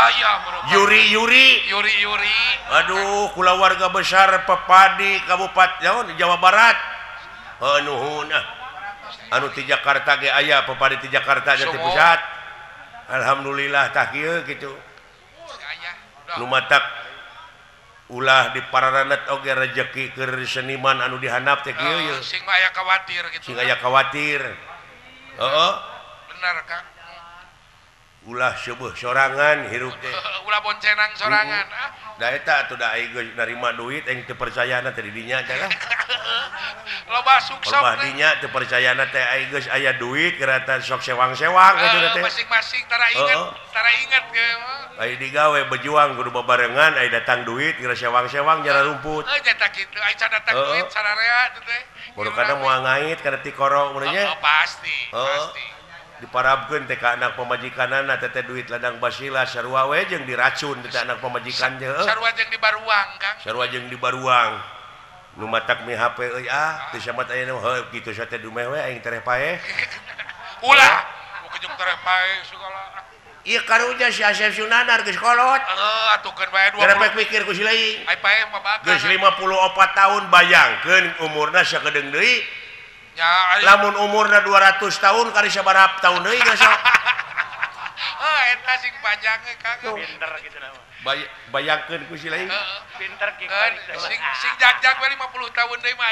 Aya Yuri Yuri. Yuri Yuri. Aduh, kulawarga besar Pepadi Kabupaten naon Jawa Barat. Heuh nuhun ah. Anu ti Jakarta ge aya Pepadi ti Jakarta nya ti pusat. Alhamdulillah tah kieu kitu. Nu matak ulah di pararanet oge rejeki keur seniman anu dihandap teh kieu ye. Sing aya khawatir kitu. Sing aya khawatir. Heeh. Bener Kang. Ulah seueuh sorangan hirup teh. Ulah boncenang sorangan. Da eta atuh da aing geus narima duit aing teu percayana teh di dinya teh lah. Loba sukses. Loba dinya teu percayana teh aing geus aya duit geura teh sok sewang-sewang kitu teh. Masing-masing tara inget ge mah. Ai digawe berjuang kudu babarengan ai datang duit geura sewang-sewang jara rumput. Heuh nyata kitu ai can datang duit sararea teh teh. Baru kadang moal ngait kana tikoro mun nya. Pasti, pasti. Diparabkeun teh ka anak pamajikanana teh teh duit ladang basila sarua we jeung diracun teh anak pamajikan teh. Sarua jeung dibaruang Kang. Sarua jeung dibaruang. Nu matak mi HP euy ah teu samat ayeuna heuh kitu sa teh dumeh we aing tereh paeh. Ulah, kejung tereh paeh segala. Ieu karunya si Asep Sunanar geus kolot. Heuh atukeun bae 20. Garepek mikir ku si lain. Ai paeh mah bakal. Geus 54 tahun bayangkeun umurna sakedeung deui. Ya, lamun umurna 200 tahun kari sabaraha tahun deui geus sok. Heuh eta sing panjang ge Kang. Pinter kitu mah. Bayangkeun ku si lain. Pinter kitu. Sing jag-jag we 50 tahun deui mah.